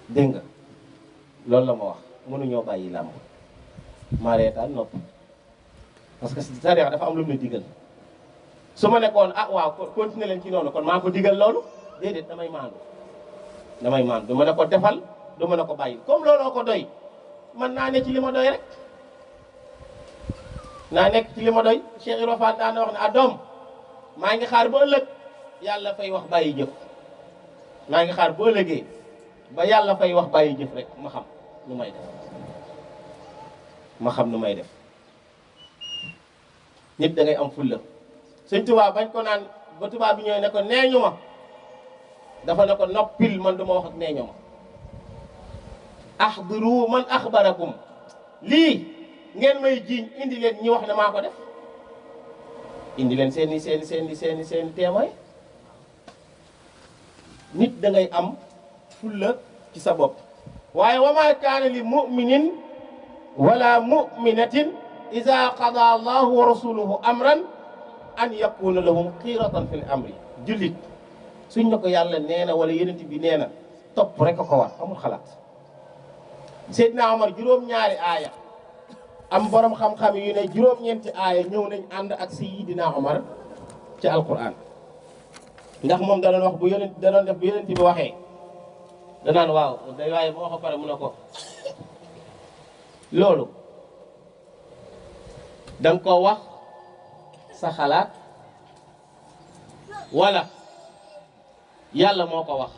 dégg nga loolu la ma wax mënuñoo bàyyi làmb maa reetaan nopp parce que sariya dafa am lu mu digal su ma nekkoon ah waaw continuer leen ci noonu kon maa ko digal loolu déedéet damay maandu du ma ne ko defal du ma ne ko bàyyi comme looloo ko doy man naa ne ci li ma doy rek naa nekk ci li ma doy Cheikh Ibra Fall daan na wax ne ah doom maa ngi xaar ba ëllëg yàlla fay wax bàyyi jëf maa ngi xaar ba ëllëgee ba yàlla fay wax bàyyi jëf rek ma xam lu may def ma xam nu may def. nit da ngay am fulla. Sëñ Tuubaa bañ ko naan ba tubaab bi ñëwee ne ko neeñu ma dafa ne ko noppil, man du ma wax ak neeñu ma. axbiru man axbarakum, lii ngeen may jiiñ indi leen ñi wax ne maa ko def, indi leen seeni témoin. nit da ngay am fulla ci sa bopp. waaye wa maa kaana li muminin wala muminatin ida qada allahu wa rasuluhu amran an yakuna lahum xiratan fil amri. jullit suñ ne ko yàlla nee na wala yenent bi nee na, topp rek a ko war, amul xalaat. Seydina Omar juróom-ñaari aaya, am borom xam-xam yu ne juróom-ñeenti aaya ñëw nañ ànd ak Seydina Omar ci alquran. ndax moom da doon wax bu yonent da doon def bu yonent bi waxee danaan waaw day, waaye boo ko pare mu ne ko loolu danga ko wax sa xalaat wala yàlla moo ko wax.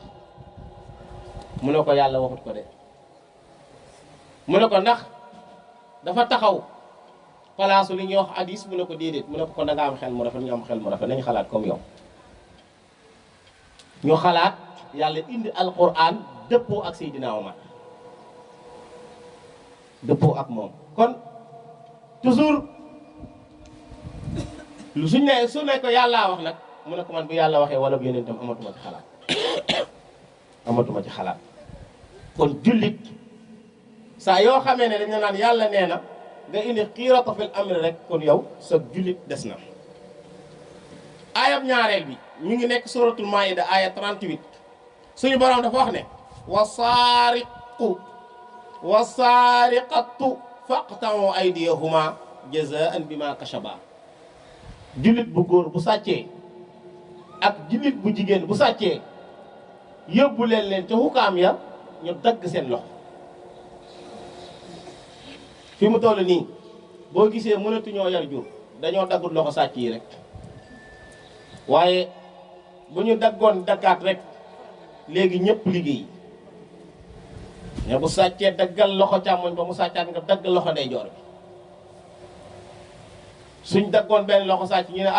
mu ne ko yàlla waxut ko de. mu ne ko ndax dafa taxaw palaasu li ñuy wax hadis. mu ne ko déedéet. mu ne ko kon da nga am xel mu rafet, ñu am xel mu rafet, nañu xalaat comme yow. ñu xalaat yàlla indi alquran dëppoo ak Seydina Omar, dëppoo ak moom. kon toujours lu su ne ko yàllaa wax nag, mu ne ko man bu yàlla waxee wala bu yeneen tam amatuma ci xalaat amatuma ci xalaat. kon jullit saa yoo xamee ne dañ la naan yàlla nee na nga indi xiirata fil amri rek, kon yow sa jullit des na. aayab ñaareel bi ñu ngi nekk suratul maida aaya 38. suñu borom dafa wax ne wa saariqatu faqta'u aydiyahuma jazaan bima kasaba. jullit bu góor bu sàccee ak jullit bu jigéen bu sàccee, yóbbu leen ca xukaam ya ñu dagg seen loxo. fi mu toll nii boo gisee mënatuñoo yar jur, dañoo daggul loxo sàcc yi rek. waaye bu ñu daggoon daggaat rek léegi ñëpp liggéey. mais bu sàccee daggal loxo càmmoñ ba mu sàccaat nga dagg loxo ndeyjoor bi. suñ daggoon benn loxo sàcc ñu ne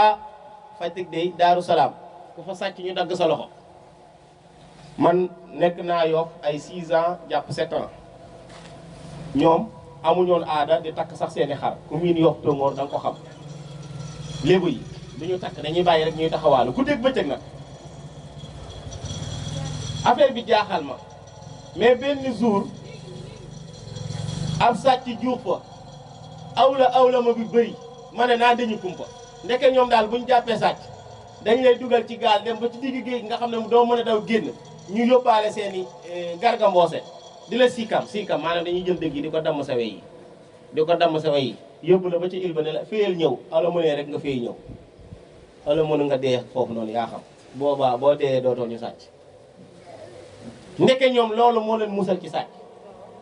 Fatick de Daaru Salaam ku fa sàcc ñu dagg sa loxo. man nekk naa Yoff ay 6 ans jàpp 7 ans. ñoom amuñoon aada di takk sax seeni xar. ku miin Yoff tóngoor da nga ko xam. léegu yi du ñu takk, dañuy bàyyi rek ñuy taxawaalu guddeeg bëccëg nag. affaire bi jaaxal ma mais benn jour ab sàcc juux fa awla ma bi bëri, ma ne naa dañu kumpa. ndeke ñoom daal bu ñu jàppee sàcc dañ lay dugal ci gaal dem ba ci digg géej nga xam ne doo mën a daw génn, ñu yóbbaale seeni gargamboose di la siikam maanaam dañuy jël dëgg yi di ko damm sa wey yi yóbbu la ba ci île ba ne la féyal ñëw ala mënee rek nga féy ñëw, ala mënu nga dee foofu noonu yaa xam. boobaa boo dee dootoo ñu sàcc. ndeke ñoom loolu moo leen musal ci sàcc.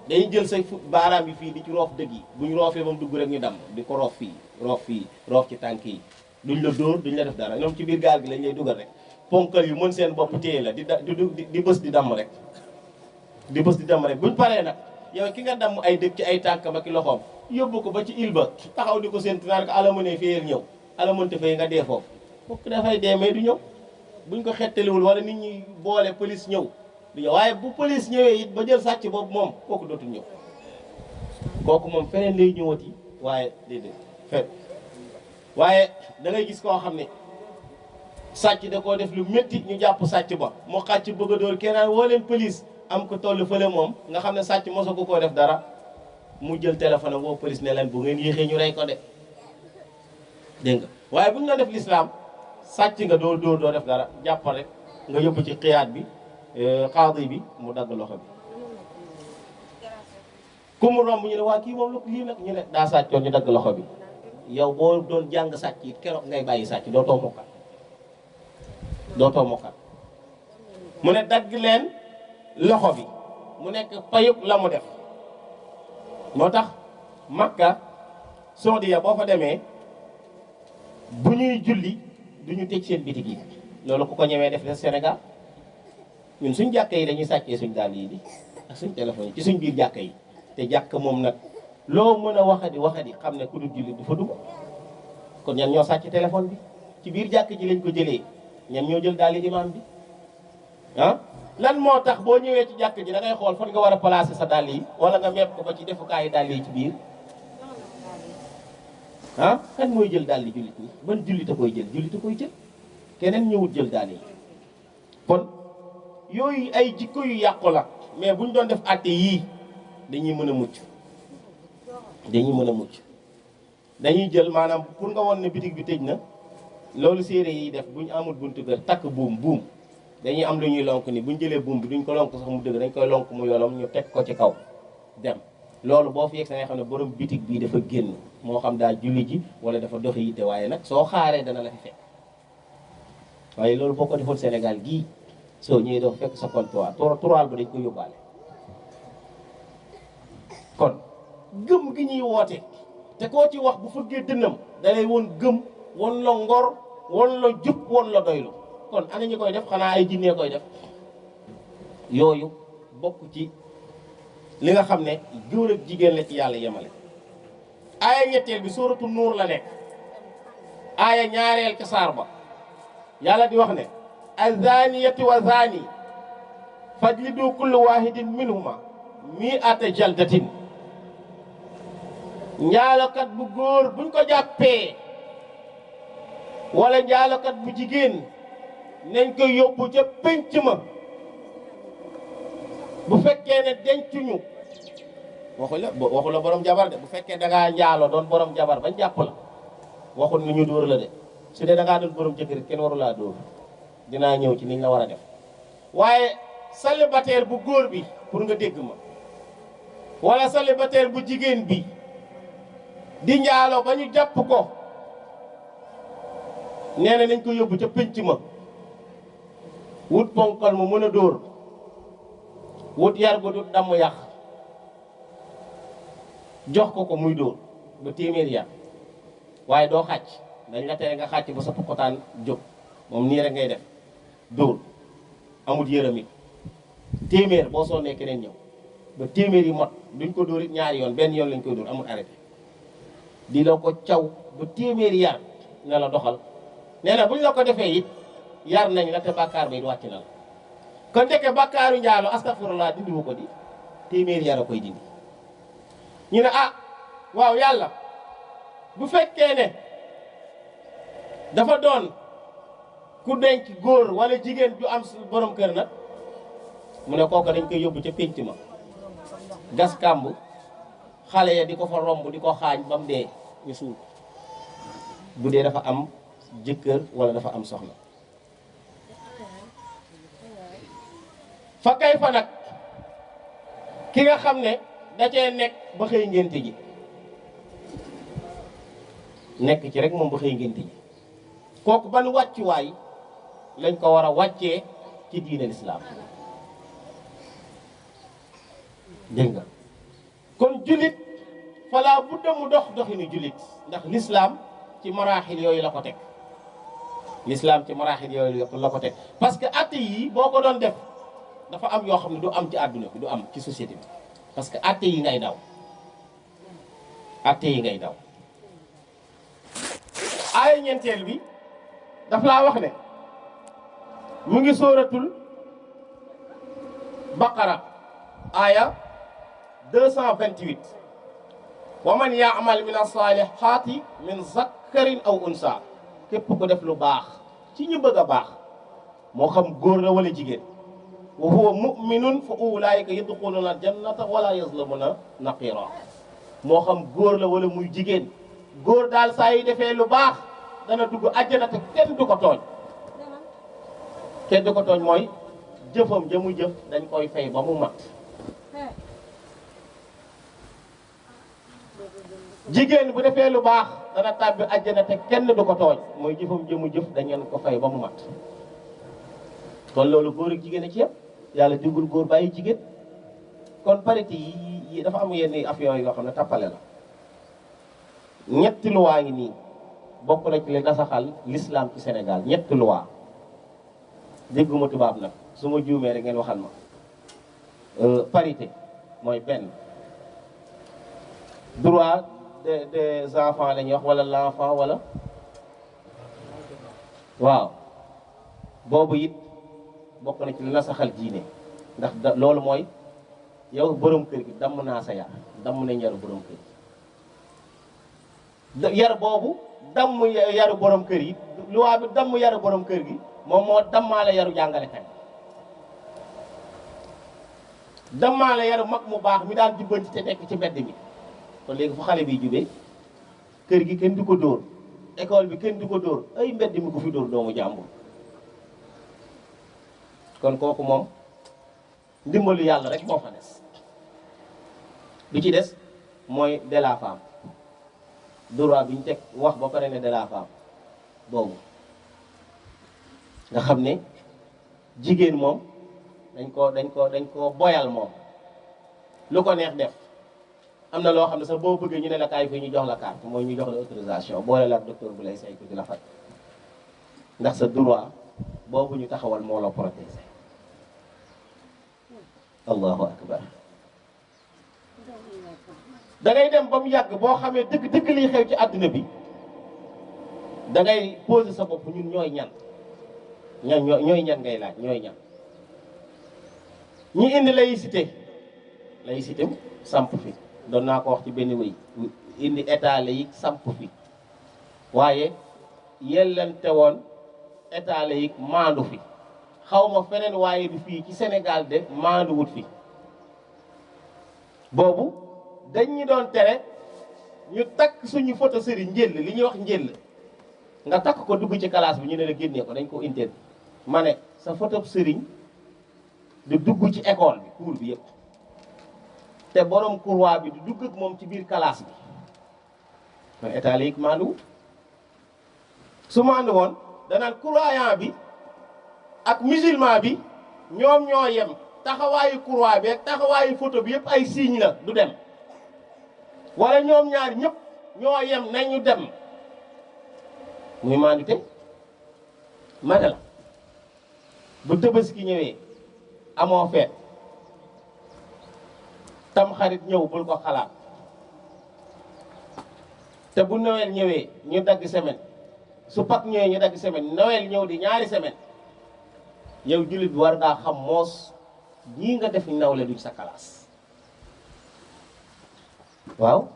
dañuy jël say baaraam yi fii di ci roof dëgg yi, bu ñu roofee ba mu dugg rek ñu damm di ko roof fii roof ci tànk yi. duñ la dóor duñ la def dara, ñoom ci biir gaal gi lañ lay dugal rek. ponkal yu mën seen bopp téye la di bës di damm rek. buñ paree nag yow ki nga damm ay dëkk ci ay tànkam ak i loxoom yóbbu ko ba ci île ba taxaw di ko séntu naan ko ala mënee féyal ñëw, ala mënta fay nga dee foofu. fokk dafay dee mais du ñëw buñ ko xettaliwul wala nit ñi boole police ñëw du ñëw. waaye bu police ñëwee it ba jël sàcc boobu moom kooku dootul ñëw. kooku moom feneen lay ñëwati waaye déedéet waaye da ngay gis koo xam ne sàcc da koo def lu métti ñu jàpp sàcc ba mu xàcc bëgg a dóor keneen woo leen police am ko toll fële moom nga xam ne sàcc moso ko koo def dara, mu jël téléphone am woo police ne leen bu ngeen yéexee ñu rey ko de. dégg nga waaye bu ñu doon def l'islam sàcc nga doo def dara, jàppal rek nga yóbbu ci xiyaat bi xaadi bi mu dagg loxo bi. ku mu romb ñu ne waa kii moom lii nag ñu ne daa sàccoon ñu dagg loxo bi. yow boo doon jàng sàcc it keroog ngay bàyyi sàcc dootoo mokkal. mu ne dagg leen loxo bi mu nekk payuk la mu def. moo tax Makka Saudiya boo fa demee bu ñuy julli du ñu tëj seen bitig yi. loolu ku ko ñemee def de Sénégal ñun suñ jàkka yi dañuy sàccee suñ dàll yi di ak suñ téléphone yi ci suñ biir jàkka yi. te jàkk moom nag loo mën a waxadi xam ne ku dul jullit du fa dugg. kon ñan ñoo sàcc téléphone bi ci biir jàkk ji lañ ko jëlee, ñan ñoo jël daal imam bi ah. lan moo tax boo ñëwee ci jàkk ji da ngay xool fan nga war a placer sa dàll yi, wala nga meeb ko ba ci defukaayu dàll yi ci biir ah. kan mooy jël dàll yi jullit ñi? ban jullit a koy jël? jullit a koy jël, keneen ñëwut jël dàll yi. kon yooyu ay jikko yu yàqu la, mais buñ doon def àtte yii dañuy mën a mucc, dañuy mën a mucc. dañuy jël maanaam pour nga won ne bitig bi tëj na, loolu séeréer yi def buñ amul buntu kër takk buum dañuy am lu ñuy lonk ni buñ jëlee buum bi duñ ko lonk sax mu dëgg, dañ koy lonk mu yolom ñu teg ko ci kaw dem. loolu boo fi yegg sa nga xam ne borom bitig bii dafa génn, moo xam daa julli ji wala dafa doxi yitte, waaye nag soo xaaree dana la fi fekk. waaye loolu boo ko defoon Sénégal gii soo ñëwee doo fekk sa comptoir toral ba dañ ko yóbbaale. kon gëm gi ñuy woote, te koo ci wax bu fëggee dënnam dalay woon gëm, woon la ngor, woon la jub, woon la doylu. kon ana ñi koy def? xanaa ay jinnee koy def. yooyu bokk ci li nga xam ne góor ak jigéen la ci yàlla yemale. aaya ñetteel bi sóoratu nuur la nekk, aaya ñaareel ca saar ba yàlla di wax ne azaniyatu wa zani fajlidu kullu wahidin minhuma mi'ata jaldatin. njaalokat bu góor buñ ko jàppee wala njaalokat bu jigéen nañ ko yóbbu ca pénc ma. bu fekkee ne dencuñu, waxu la borom jabar de, bu fekkee da ngaa njaaloo doon borom jabar bañ jàpp la, waxul ni ñu dóor la de. su dee da ngaa doon borom jëkkër kenn waru laa dóor, dinaa ñëw ci niñ la war a def. waaye célibataire bu góor bi, pour nga dégg ma, wala célibataire bu jigéen bi di njaaloo ba ñu jàpp ko, nee na nañ ko yóbbu ca pénc ma. wut ponkal mu mën a dóor, wut yar gu du damm yàq, jox ko muy dóor ba téeméeri yar. waaye doo xàcc, dañ la tere nga xàcc ba sa pokotaan jóg, moom nii rek ngay def dóor, amul yërëm it. téeméer boo sonnee keneen ñëw ba téeméer yi mot, duñ ko dóor it ñaari yoon, benn yoon lañ koy dóor, amul arrêté. di la ko caw ba téeméeri yar ne la doxal. nee na buñ la ko defee it yar nañ la te bàkkaar ba it wàcc na la. kon ndeke bàkkaaru njaalo astafurlah dindiwu ko di, téeméeri yar a koy dindi. ñu ne ah waaw yàlla, bu fekkee ne dafa doon ku denc góor wala jigéen ju am borom kër nag, mu ne kooku dañ koy yóbbu ca pénc ma, gas kàmb, xale ya di ko fa romb di ko xaañ ba mu dee ñu suul ko, bu dee dafa am jëkkër wala dafa am soxna. fa kay fa nag ki nga xam ne da cee nekk ba xëy ngénte ji, nekk ci rek moom ba xëy ngénte ji, kooku ban wàccuwaay lañ ko war a wàccee ci diine lislaam? dégg nga kon jullit fala budda mu dox doxinu jullit, ndax lislaam ci maraaxil yooyu la ko teg. lislaam ci maraaxil yooyu la ko teg, parce que atte yi boo ko doon def dafa am yoo xam ne du am ci àdduna bi, du am ci société bi, parce que atte yi ngay daw, atte yi ngay daw. aaya ñeenteel bi daf laa wax ne mu ngi sóoratul baqara aaya 228. wa man yaamal min as-salihati min zakkarin aw unsa. képp ko def lu baax ci ñu bëgg a baax, moo xam góor la wala jigéen, wa huwa mu'minun fa ulaika yadxuluna al-jannata wala yazlamuna naqira. moo xam góor la wala muy jigéen, góor daal saa yu defee lu baax dana dugg àjjana te kenn du ko tooñ. kenn du ko tooñ mooy jëfam ja muy jëf dañ koy fay ba mu mat. jigéen bu defee lu baax dana tàbbi àjjana te kenn du ko tooñ, mooy jëfam ja muy jëf dañ leen ko fay ba mu mat. kon loolu góor ak jigéen a ci yëpp, yàlla digul góor bàyyi jigéen. kon parité yi dafa am yenn affaires yoo xam ne tappale la. ñetti luwaa ngi nii bokk na ci li nasaxal l'islam ci Sénégal, ñetti luwaa. dégguma tubaab nag, su ma juumee rek ngeen waxal ma. parité mooy benn, droit des enfants la ñuy wax wala l'enfant wala waaw boobu it bokk na ci li la saxal diine ndax loolu mooy yow borom kër gi damm naa sa yar damm nañ yaru borom kër gi yar boobu damm yaru borom kër yi loi bi damm yaru borom kër gi moom moo dammaale yaru jàngalekat dammaale yaru mag mu baax mi daan jubbanti te nekk ci mbedd mi kon léegi fu xale bi jubee kër gi kenn du ko dóor école bi kenn du ko dóor ay mbedd mi ko fi dóor doomu jàmbur kon kooku moom ndimbalu yàlla rek moo fa des li ci des mooy de la femme droit bi ñu teg wax ba pare ne de la femme boobu nga xam ne jigéen moom dañ ko boyal moom lu ko neex def am na loo xam ne sax boo bëggee ñu ne la kaay fii ñu jox la carte mooy ñu jox la autorisation boole la ak docteur bu lay saytu di la faj ndax sa droit boobu ñu taxawal moo la protéger allahu akbar da ngay dem ba mu yàgg boo xamee dëgg liy xew ci àdduna bi da ngay poser sa bopp ñun ñooy ñan ñooy ñan ngay laaj ñooy ñan ñi indi laïcité samp fi doon naa ko wax ci benn wéy indi état laïque samp fi waaye yellante woon état laïque maandu fi xaw ma feneen waaye du fii ci Sénégal de maandu wut fi boobu dañ ñu doon tere ñu takk suñu photo sëriñ njëll li ñuy wax njëll nga takk ko dugg ci classe bi ñu ne la génnee ko dañ ko interdit ma ne sa photo sëriñ du dugg ci école bi cours bi yëpp te borom courroie bi du dugg ak moom ci biir classe bi kon état laïque maandu su maandu woon danaan croyant bi ak musulman bi ñoom ñoo yem taxawaayu courroie bi ak taxawaayu photo bi yëpp ay signe la du dem wala ñoom ñaar ñëpp ñoo yem nañu dem muy maandu te mane la bu Tabaski ñëwee amoo feet tam xarit ñëw bul ko xalaat te bu Noël ñëwee ñu dagg semaine su Pâques ñëwee ñu dagg semaine Noël ñëw di ñaari semaine yow jullit bi war ngaa xam moos ñii nga def nawle duñ sa classe waaw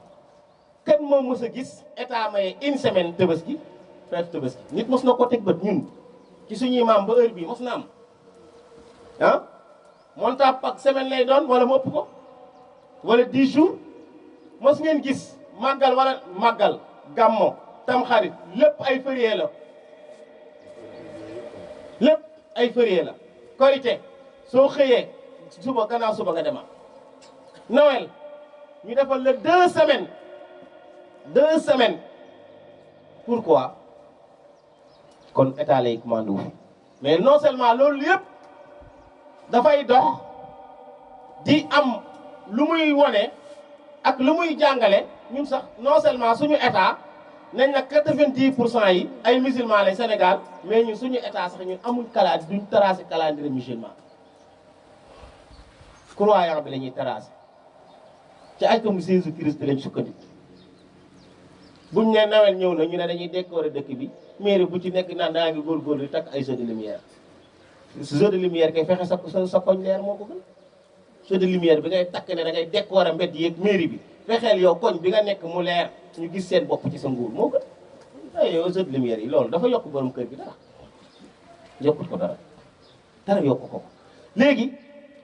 kan moo mës a gis état maye une semaine Tabaski feet Tabaski nit mos na ko teg bët ñun ci suñuy maam ba heure bii mos na am ah monta Pâques semaine lay doon wala mu ëpp ko wala 10 jours mos ngeen gis màggal wala màggal gàmmo tamxarit lépp ay férié la lépp ay férié la korité soo xëyee suba gannaaw suba nga dema Noël ñu defal la 2 semaines 2 semaines pourquoi kon état lay commandé wu mais non seulement loolu yëpp dafay dox di am lu muy wone ak lu muy jàngale ñun sax non seulement suñu état nañ na 90% yi ay musulmans lay Sénégal mais ñun suñu état sax ñun amul calendrier duñ tracé calendrier musulman croyant bi la ñuy tracé ci ay comme Jésus Christ lañ sukkandiku buñ ne Noël ñëw na ñu ne dañuy décorer dëkk bi mairie bu ci nekk naan daa ngi góorgóorlu di takk ay jeux de lumière jeux de lumière kay fexe sa koñ leer moo ko gën jeux de lumière bi ngay takk ne da ngay décorer mbedd yeeg mairie bi fexeel yow koñ bi nga nekk mu leer ñu gis seen bopp ci sa nguur moo gën ay yow jeux de lumière yi loolu dafa yokk borom kër gi dara yokkut ko dara yokku ko léegi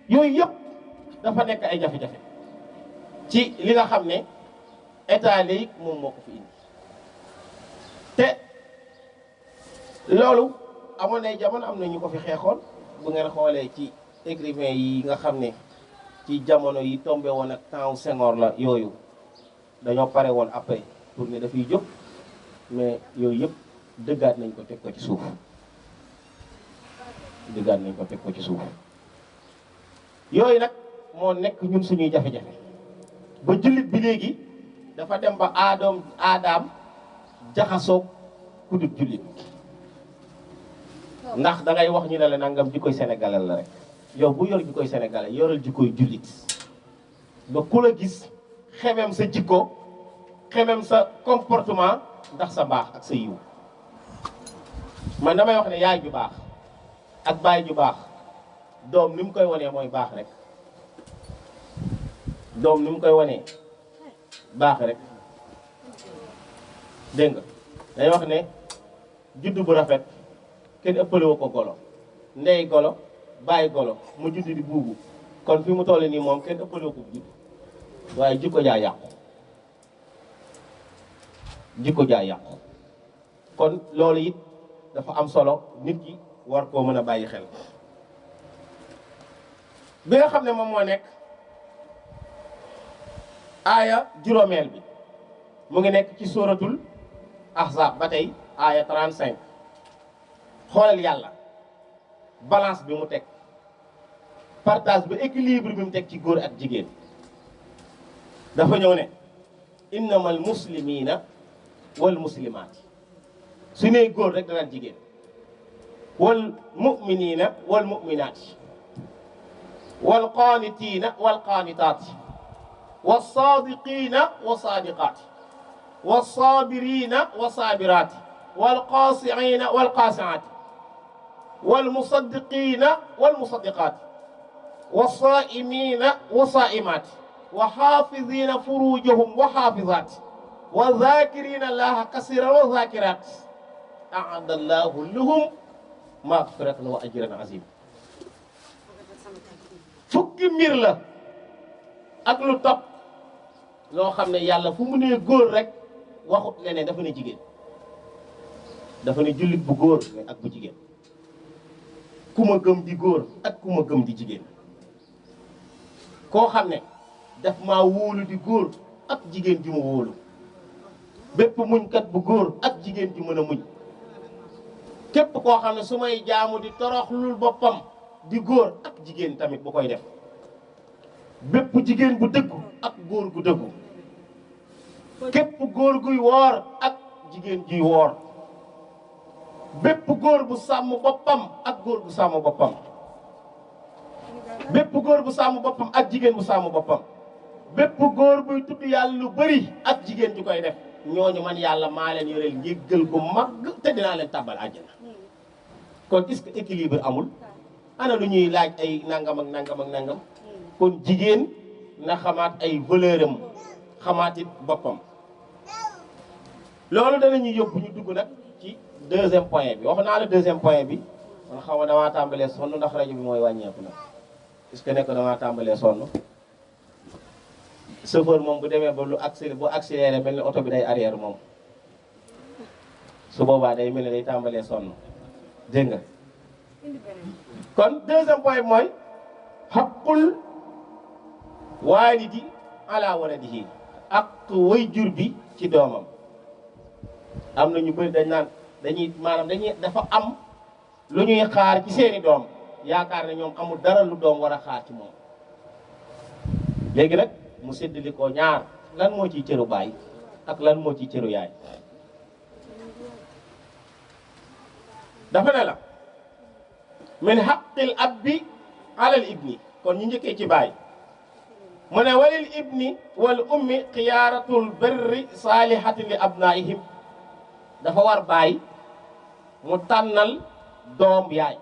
yooyu yëpp dafa nekk ay jafe-jafe ci li nga xam ne état laïque moom moo ko fi indi te loolu amoon nay jamono am na ñu ko fi xeexoon bu ngeen xoolee ci écrivain yi nga xam ne ci jamono yi tombé woon ak temps Senghor la yooyu dañoo pare woon après pour ne dafay jóg mais yooyu yëpp dëggaat nañ ko teg ko ci suuf dëggaat nañ ko teg ko ci suuf yooyu nag moo nekk ñun suñuy jafe-jafe ba jullit bi léegi dafa dem ba aadaam jaxasoo ku dul jullit ndax da ngay wax ñu ne la nangam jikkoy sénégalais la rek yow bu yor jikkoy sénégalais yoral jikkoy jullit ba ku la gis xemem sa jikko xemem sa comportement ndax sa baax ak sa yiw. man damay wax ne yaay ju baax ak baay ju baax doom ni mu koy wanee mooy baax rek. doom ni mu koy wanee baax rek dégg nga day wax ne juddu bu rafet kenn ëppalewu ko golo ndey golo bàyyi golo mu judd di buubu kon fi mu toll nii moom kenn ëppalewu ko judd waaye jikko jaa yàqu jikko jaa yàqu kon loolu it dafa am solo nit ki war koo mën a bàyyi xel. bi nga xam ne moom moo nekk aaya juróomeel bi mu ngi nekk ci suratul ahzab ba tey aaya 35 xoolal yàlla balance bi mu teg partage bi équilibre bi mu teg ci góor ak jigéen. dafa ñëw ne innamal muslimina wal muslimaat su nee góor rek danaan jigéen wal muminina wal muminaat wal qaanitiina wal qaanitaat was saadiqiina wa saadiqaat was saabiriina wa saabiraat wal qaasi'iina wal qaasi'aat wal musaddiqiina wal musaddiqaat was saa'imiina wa saa'imaat wa xaafiziina furuujahum wa xaafizaat wa zaakiriina llaaha kasiiran wa zaakiraat a'adda llaahu lahum magfiratan wa ajran aziim. fukki mbir la ak lu topp loo xam ne yàlla fu mu nee góor rek waxut leneen dafa ne jigéen dafa ne jullit bu góor ak bu jigéen ku ma gëm di góor ak ku ma gëm di jigéen koo xam ne daf maa wóolu di góor ak jigéen ji ma wóolu bépp muñkat bu góor ak jigéen ji mën a muñ képp koo xam ne su may jaamu di toroxlul boppam di góor ak jigéen tamit bu koy def bépp jigéen bu dëggu ak góor gu dëggu képp góor guy woor ak jigéen juy woor bépp góor bu sàmm boppam ak góor bu sàmm boppam bépp góor bu sàmm boppam ak jigéen bu sàmm boppam bépp góor buy tudd yàlla lu bari ak jigéen ju koy def ñooñu man yàlla maa leen yoreel njéggal gu mag te dinaa leen tàbbal àjjana. kon est-ce que équilibre amul ana lu ñuy laaj ay nangam ak nangam ak nangam kon jigéen na xamaat ay valeur am xamaat it boppam. loolu danañuy yóbbu ñu dugg nag ci deuxième point bi wax naa la deuxième point bi man xaw ma damaa tàmbalee sonn ndax rajo bi mooy wàññeeku nag est-ce que nekk damaa tàmbalee sonn. chauffeur moom bu demee ba lu accéléré mel ni oto bi day arrière moom su boobaa day mel ni day tàmbalee sonn dégg nga kon deuxième point bi mooy xaqul waalidi ala waladihi ak waajur bi ci doomam. am na ñu bëri dañ naan dañuy dafa am lu ñuy xaar ci seeni doom yaakaar ne ñoom amul dara lu doom war a xaar ci moom léegi nag mu séddali ko ñaar lan moo ciy cëru baay ak lan moo ciy cëru yaay. dafa ne la min haqqil abbi alal ibni kon ñu njëkkee ci baay mu ne walil ibni wal ummi xiyaaratul birri saalihati li abnaihim dafa war baay mu tànnal doom yaay